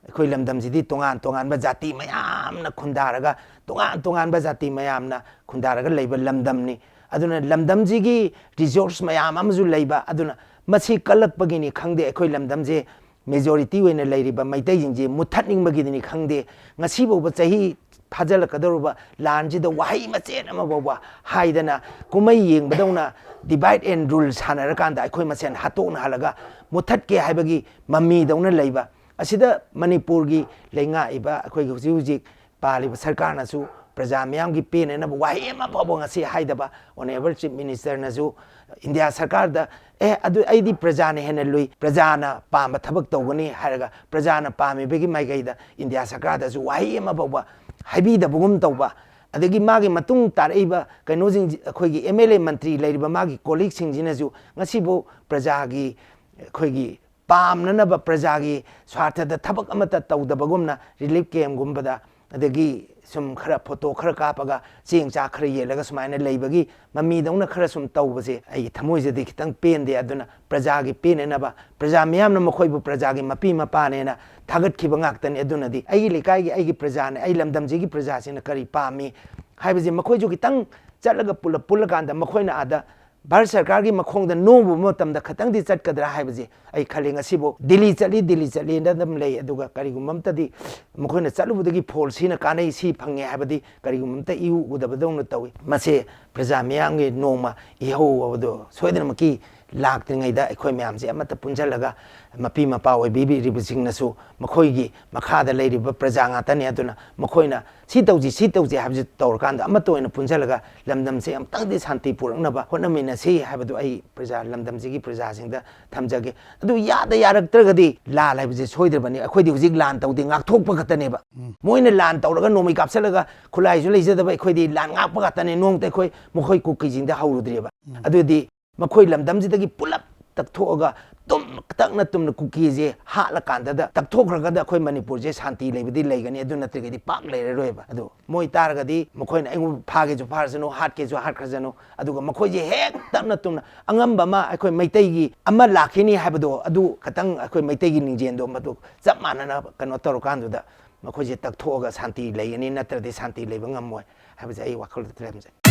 ꯑꯩꯈꯣꯏ ꯂꯝꯗꯝꯁꯤꯗꯤ ꯇꯣꯉꯥꯟ ꯇꯣꯉꯥꯟꯕ ꯖꯥꯇꯤ ꯃꯌꯥꯝꯅ ꯈꯨꯟꯗꯥꯔꯒ, ꯇꯣꯉꯥꯟ ꯇꯣꯉꯥꯟꯕ ꯖꯥꯇꯤ ꯃꯌꯥꯝꯅ ꯈꯨꯟꯗꯥꯔꯒ ꯂꯩꯕ ꯂꯝꯗꯝꯅꯤ꯫ ꯑꯗꯨꯅ ꯂꯝꯗꯝꯁꯤꯒꯤ resource ꯃꯌꯥꯝ ꯑꯃꯁꯨ ꯂꯩꯕ, ꯑꯗꯨꯅ ꯃꯁꯤ ꯀꯜꯂꯛꯄꯒꯤꯅꯤ ꯈꯪꯗꯦ, ꯑꯩꯈꯣꯏ ꯂꯝꯗꯝꯁꯦ majority ꯑꯣꯏꯅ ꯂꯩꯔꯤꯕ ꯃꯩꯇꯩꯁꯤꯡꯁꯦ ꯃꯨꯠꯊꯠꯅꯤꯡꯕꯒꯤꯗꯅꯤ ꯈꯪꯗꯦ, ꯉꯁꯤ ꯐꯥꯎꯕ ꯆꯍꯤ ꯐꯥꯖꯤꯜꯂꯛꯀꯗꯧꯔꯕ ꯂꯥꯟꯁꯤꯗ ꯋꯥꯍꯩ ꯃꯆꯦꯠ ꯑꯃ ꯐꯥꯎꯕ ꯍꯥꯏꯗꯅ, ꯀꯨꯝꯍꯩ ꯌꯦꯡꯕꯗꯧꯅ divide and rule ꯁꯥꯟꯅꯔꯀꯥꯟꯗ ꯑꯩꯈꯣꯏ ꯃꯁꯦꯟ ꯍꯥꯠꯇꯣꯛꯅꯍꯜꯂꯒ ꯃꯨꯠꯊꯠꯀꯦ ꯍꯥꯏꯕꯒꯤ ꯃꯃꯤꯗꯧꯅ ꯂꯩꯕ ꯑꯁꯤꯗ ꯃꯅꯤꯄꯨꯔꯒꯤ ꯂꯩꯉꯥꯛꯏꯕ ꯑꯩꯈꯣꯏꯒꯤ ꯍꯧꯖꯤꯛ ꯍꯧꯖꯤꯛ ꯄꯥꯜꯂꯤꯕ ꯁꯔꯀꯥꯔꯅꯁꯨ ꯄ꯭ꯔꯖꯥ ꯃꯤꯌꯥꯝꯒꯤ ꯄꯦꯟꯅꯅꯕ ꯋꯥꯍꯩ ꯑꯃ ꯐꯥꯎꯕ ꯉꯁꯤ ꯍꯥꯏꯗꯕ, Honourable Chief Ministerꯅꯁꯨ ꯏꯟꯗꯤꯌꯥ ꯁꯔꯀꯥꯔꯗ, "ꯑꯦ, ꯑꯗꯨ ꯑꯩꯗꯤ ꯄ꯭ꯔꯖꯥꯅ ꯍꯦꯟꯅ ꯂꯨꯏ, ꯄ꯭ꯔꯖꯥꯅ ꯄꯥꯝꯕ ꯊꯕꯛ ꯇꯧꯒꯅꯤ" ꯍꯥꯏꯔꯒ, ꯄ꯭ꯔꯖꯥꯅ ꯄꯥꯝꯃꯤꯕꯒꯤ ꯃꯥꯏꯀꯩꯗ ꯏꯟꯗꯤꯌꯥ ꯁꯔꯀꯥꯔꯗꯁꯨ ꯋꯥꯍꯩ ꯑꯃ ꯐꯥꯎꯕ ꯍꯥꯏꯕꯤꯗꯕꯒꯨꯝ ꯇꯧꯕ, ꯑꯗꯒꯤ ꯃꯥꯒꯤ ꯃꯇꯨꯡ ꯇꯥꯔꯛꯏꯕ ꯀꯩꯅꯣꯁꯤꯡ, ꯑꯩꯈꯣꯏꯒꯤ MLA ꯃꯟꯇ꯭ꯔꯤ ꯂꯩꯔꯤꯕ ꯃꯥꯒꯤ colleagueꯁꯤꯡꯁꯤꯅꯁꯨ ꯉꯁꯤꯐꯥꯎ ꯄ꯭ꯔꯖꯥꯒꯤ, ꯑꯩꯈꯣꯏꯒꯤ ꯄꯥꯝꯅꯅꯕ, ꯄ꯭ꯔꯖꯥꯒꯤ ꯁ꯭ꯋꯥꯔꯊꯗ ꯊꯕꯛ ꯑꯃꯠꯇ ꯇꯧꯗꯕꯒꯨꯝꯅ relief campꯒꯨꯝꯕꯗ, ꯑꯗꯒꯤ ꯁꯨꯝ ꯈꯔ ꯐꯣꯇꯣ ꯈꯔ ꯀꯥꯞꯄꯒ ꯆꯦꯡ ꯆꯥꯛ ꯈꯔ ꯌꯦꯜꯂꯒ ꯁꯨꯃꯥꯏꯅ ꯂꯩꯕꯒꯤ ꯃꯃꯤꯗꯧꯅ ꯈꯔ ꯁꯨꯝ ꯇꯧꯕꯁꯦ ꯑꯩꯒꯤ ꯊꯃꯣꯏꯁꯤꯗꯤ ꯈꯤꯇꯪ ꯄꯦꯟꯗꯦ꯫ ꯑꯗꯨꯅ ꯄ꯭ꯔꯖꯥꯒꯤ ꯄꯦꯟꯅꯅꯕ, ꯄ꯭ꯔꯖꯥ ꯃꯤꯌꯥꯝꯅ ꯃꯈꯣꯏꯕꯨ ꯄ꯭ꯔꯖꯥꯒꯤ ꯃꯄꯤ ꯃꯄꯥꯅꯦꯅ ꯊꯥꯒꯠꯈꯤꯕ ꯉꯥꯛꯇꯅꯤ꯫ ꯑꯗꯨꯅꯗꯤ ꯑꯩꯒꯤ ꯂꯩꯀꯥꯏꯒꯤ, ꯑꯩꯒꯤ ꯄ꯭ꯔꯖꯥꯅꯦ, ꯑꯩ ꯂꯝꯗꯝꯁꯤꯒꯤ ꯄ꯭ꯔꯖꯥꯁꯤꯡꯅ ꯀꯔꯤ ꯄꯥꯝꯃꯤ ꯍꯥꯏꯕꯁꯦ ꯃꯈꯣꯏꯁꯨ ꯈꯤꯇꯪ ꯆꯠꯂꯒ ꯄꯨꯂꯞ ꯄꯨꯜꯂꯀꯥꯟꯗ ꯃꯈꯣꯏꯅ ꯑꯥꯗ ꯚꯥꯔꯠ ꯁꯔꯀꯥꯔꯒꯤ ꯃꯈꯣꯡꯗ ꯅꯣꯡꯕ ꯃꯇꯝꯗ ꯈꯇꯪꯗꯤ ꯆꯠꯀꯗ꯭ꯔꯥ ꯍꯥꯏꯕꯁꯦ ꯑꯩ ꯈꯜꯂꯤ꯫ ꯉꯁꯤꯕꯨ ꯗꯤꯜꯂꯤ ꯆꯠꯂꯤ, ꯗꯤꯜꯂꯤ ꯆꯠꯂꯤꯅ ꯑꯗꯨꯝ ꯂꯩ, ꯑꯗꯨꯒ ꯀꯔꯤꯒꯨꯝꯕ ꯑꯝꯇꯗꯤ ꯃꯈꯣꯏꯅ ꯆꯠꯂꯨꯕꯗꯒꯤ ꯐꯣꯜ ꯁꯤꯅ ꯀꯥꯟꯅꯩ, ꯁꯤ ꯐꯪꯉꯦ ꯍꯥꯏꯕꯗꯤ ꯀꯔꯤꯒꯨꯝꯕ ꯑꯝꯇ ꯏꯎ ꯎꯗꯕꯗꯧꯅ ꯇꯧꯏ꯫ ꯃꯁꯤ ꯄ꯭ꯔꯖꯥ ꯃꯤꯌꯥꯝꯒꯤ ꯅꯣꯡꯃ ꯏꯍꯧ ꯍꯥꯏꯕꯗꯣ ꯁꯣꯏꯗꯅꯃꯛꯀꯤ ꯂꯥꯛꯇ꯭ꯔꯤꯉꯩꯗ ꯑꯩꯈꯣꯏ ꯃꯌꯥꯝꯁꯦ ꯑꯃꯠꯇ ꯄꯨꯟꯁꯤꯜꯂꯒ ꯃꯄꯤ ꯃꯄꯥ ꯑꯣꯏꯕꯤꯔꯤꯕꯁꯤꯡꯅꯁꯨ ꯃꯈꯣꯏꯒꯤ ꯃꯈꯥꯗ ꯂꯩꯔꯤꯕ ꯄ꯭ꯔꯖꯥ ꯉꯥꯛꯇꯅꯤ꯫ ꯑꯗꯨꯅ ꯃꯈꯣꯏꯅ ꯁꯤ ꯇꯧꯁꯤ, ꯁꯤ ꯇꯧꯁꯤ ꯍꯥꯏꯕꯁꯤ ꯇꯧꯔꯀꯥꯟꯗ ꯑꯃꯠꯇ ꯑꯣꯏꯅ ꯄꯨꯟꯁꯤꯜꯂꯒ ꯂꯝꯗꯝꯁꯦ ꯑꯃꯨꯛꯇꯪꯗꯤ ꯁꯥꯟꯇꯤ ꯄꯨꯔꯛꯅꯕ ꯍꯣꯠꯅꯃꯤꯟꯅꯁꯤ ꯍꯥꯏꯕꯗꯨ ꯑꯩ ꯄ꯭ꯔꯖꯥ, ꯂꯝꯗꯝꯁꯤꯒꯤ ꯄ꯭ꯔꯖꯥꯁꯤꯡꯗ ꯊꯝꯖꯒꯦ꯫ ꯑꯗꯨ ꯌꯥꯗ ꯌꯥꯔꯛꯇ꯭ꯔꯒꯗꯤ ꯂꯥꯟ ꯍꯥꯏꯕꯁꯦ ꯁꯣꯏꯗ꯭ꯔꯕꯅꯤ꯫ ꯑꯩꯈꯣꯏꯗꯤ ꯍꯧꯖꯤꯛ ꯂꯥꯟ ꯇꯧꯗꯦ, ꯉꯥꯛꯊꯣꯛꯄ ꯈꯛꯇꯅꯦꯕ꯫ ꯃꯣꯏꯅ ꯂꯥꯟ ꯇꯧꯔꯒ ꯅꯣꯡꯃꯩ ꯀꯥꯞꯁꯤꯜꯂꯒ ꯈꯨꯠꯂꯥꯏꯁꯨ ꯂꯩꯖꯗꯕ ꯑꯩꯈꯣꯏꯗꯤ ꯂꯥꯟ ꯉꯥꯛꯄ ꯉꯥꯛꯇꯅꯦ꯫ ꯅꯣꯡꯃꯇ ꯑꯩꯈꯣꯏ ꯃꯈꯣꯏ ꯀꯨꯀꯤꯁꯤꯡꯗ ꯍꯧꯔꯨꯗ꯭ꯔꯤꯕ꯫ ꯑꯗꯨꯗꯤ ꯃꯈꯣꯏ ꯂꯝꯗꯝꯁꯤꯗꯒꯤ ꯄꯨꯂꯞ ꯇꯛꯊꯣꯛꯑꯒ ꯇꯨꯝ ꯇꯛꯅ ꯇꯨꯝꯅ ꯀꯨꯀꯤꯁꯦ ꯍꯥꯠꯂꯀꯥꯟꯗꯗ ꯇꯛꯊꯣꯛꯈ꯭ꯔꯒꯗ ꯑꯩꯈꯣꯏ ꯃꯅꯤꯄꯨꯔꯁꯦ ꯁꯥꯟꯇꯤ ꯂꯩꯕꯗꯤ ꯂꯩꯒꯅꯤ, ꯑꯗꯨ ꯅꯠꯇ꯭ꯔꯒꯗꯤ ꯄꯥꯛ ꯂꯩꯔꯔꯣꯏꯕ꯫ ꯑꯗꯨ ꯃꯣꯏ ꯇꯥꯔꯒꯗꯤ ꯃꯈꯣꯏꯅ ꯑꯩꯉꯣꯟꯗ ꯐꯥꯒꯦꯁꯨ ꯐꯥꯔꯁꯅꯨ, ꯍꯥꯠꯀꯦꯁꯨ ꯍꯥꯠꯈ꯭ꯔꯁꯅꯨ, ꯑꯗꯨꯒ ꯃꯈꯣꯏꯁꯦ ꯍꯦꯛ ꯇꯞꯅ ꯇꯨꯝꯅ ꯑꯉꯝꯕ ꯑꯃ ꯑꯩꯈꯣꯏ ꯃꯩꯇꯩꯒꯤ ꯑꯃ ꯂꯥꯛꯈꯤꯅꯤ ꯍꯥꯏꯕꯗꯣ ꯑꯗꯨ ꯈꯇꯪ ꯑꯩꯈꯣꯏ ꯃꯩꯇꯩꯒꯤ ꯅꯤꯡꯖꯦꯜꯗꯣ ꯃꯗꯨ ꯆꯞ ꯃꯥꯟꯅꯅ ꯀꯩꯅꯣ ꯇꯧꯔꯀꯥꯟꯗꯨꯗ ꯃꯈꯣꯏꯁꯦ ꯇꯛꯊꯣꯛꯑꯒ ꯁꯥꯟꯇꯤ ꯂꯩꯒꯅꯤ, ꯅꯠꯇ꯭ꯔꯗꯤ ꯁꯥꯟꯇꯤ ꯂꯩꯕ ꯉꯝꯃꯣꯏ ꯍꯥꯏꯕꯁꯦ ꯑꯩ ꯋꯥꯈꯜꯗ ꯊꯝꯖꯩ꯫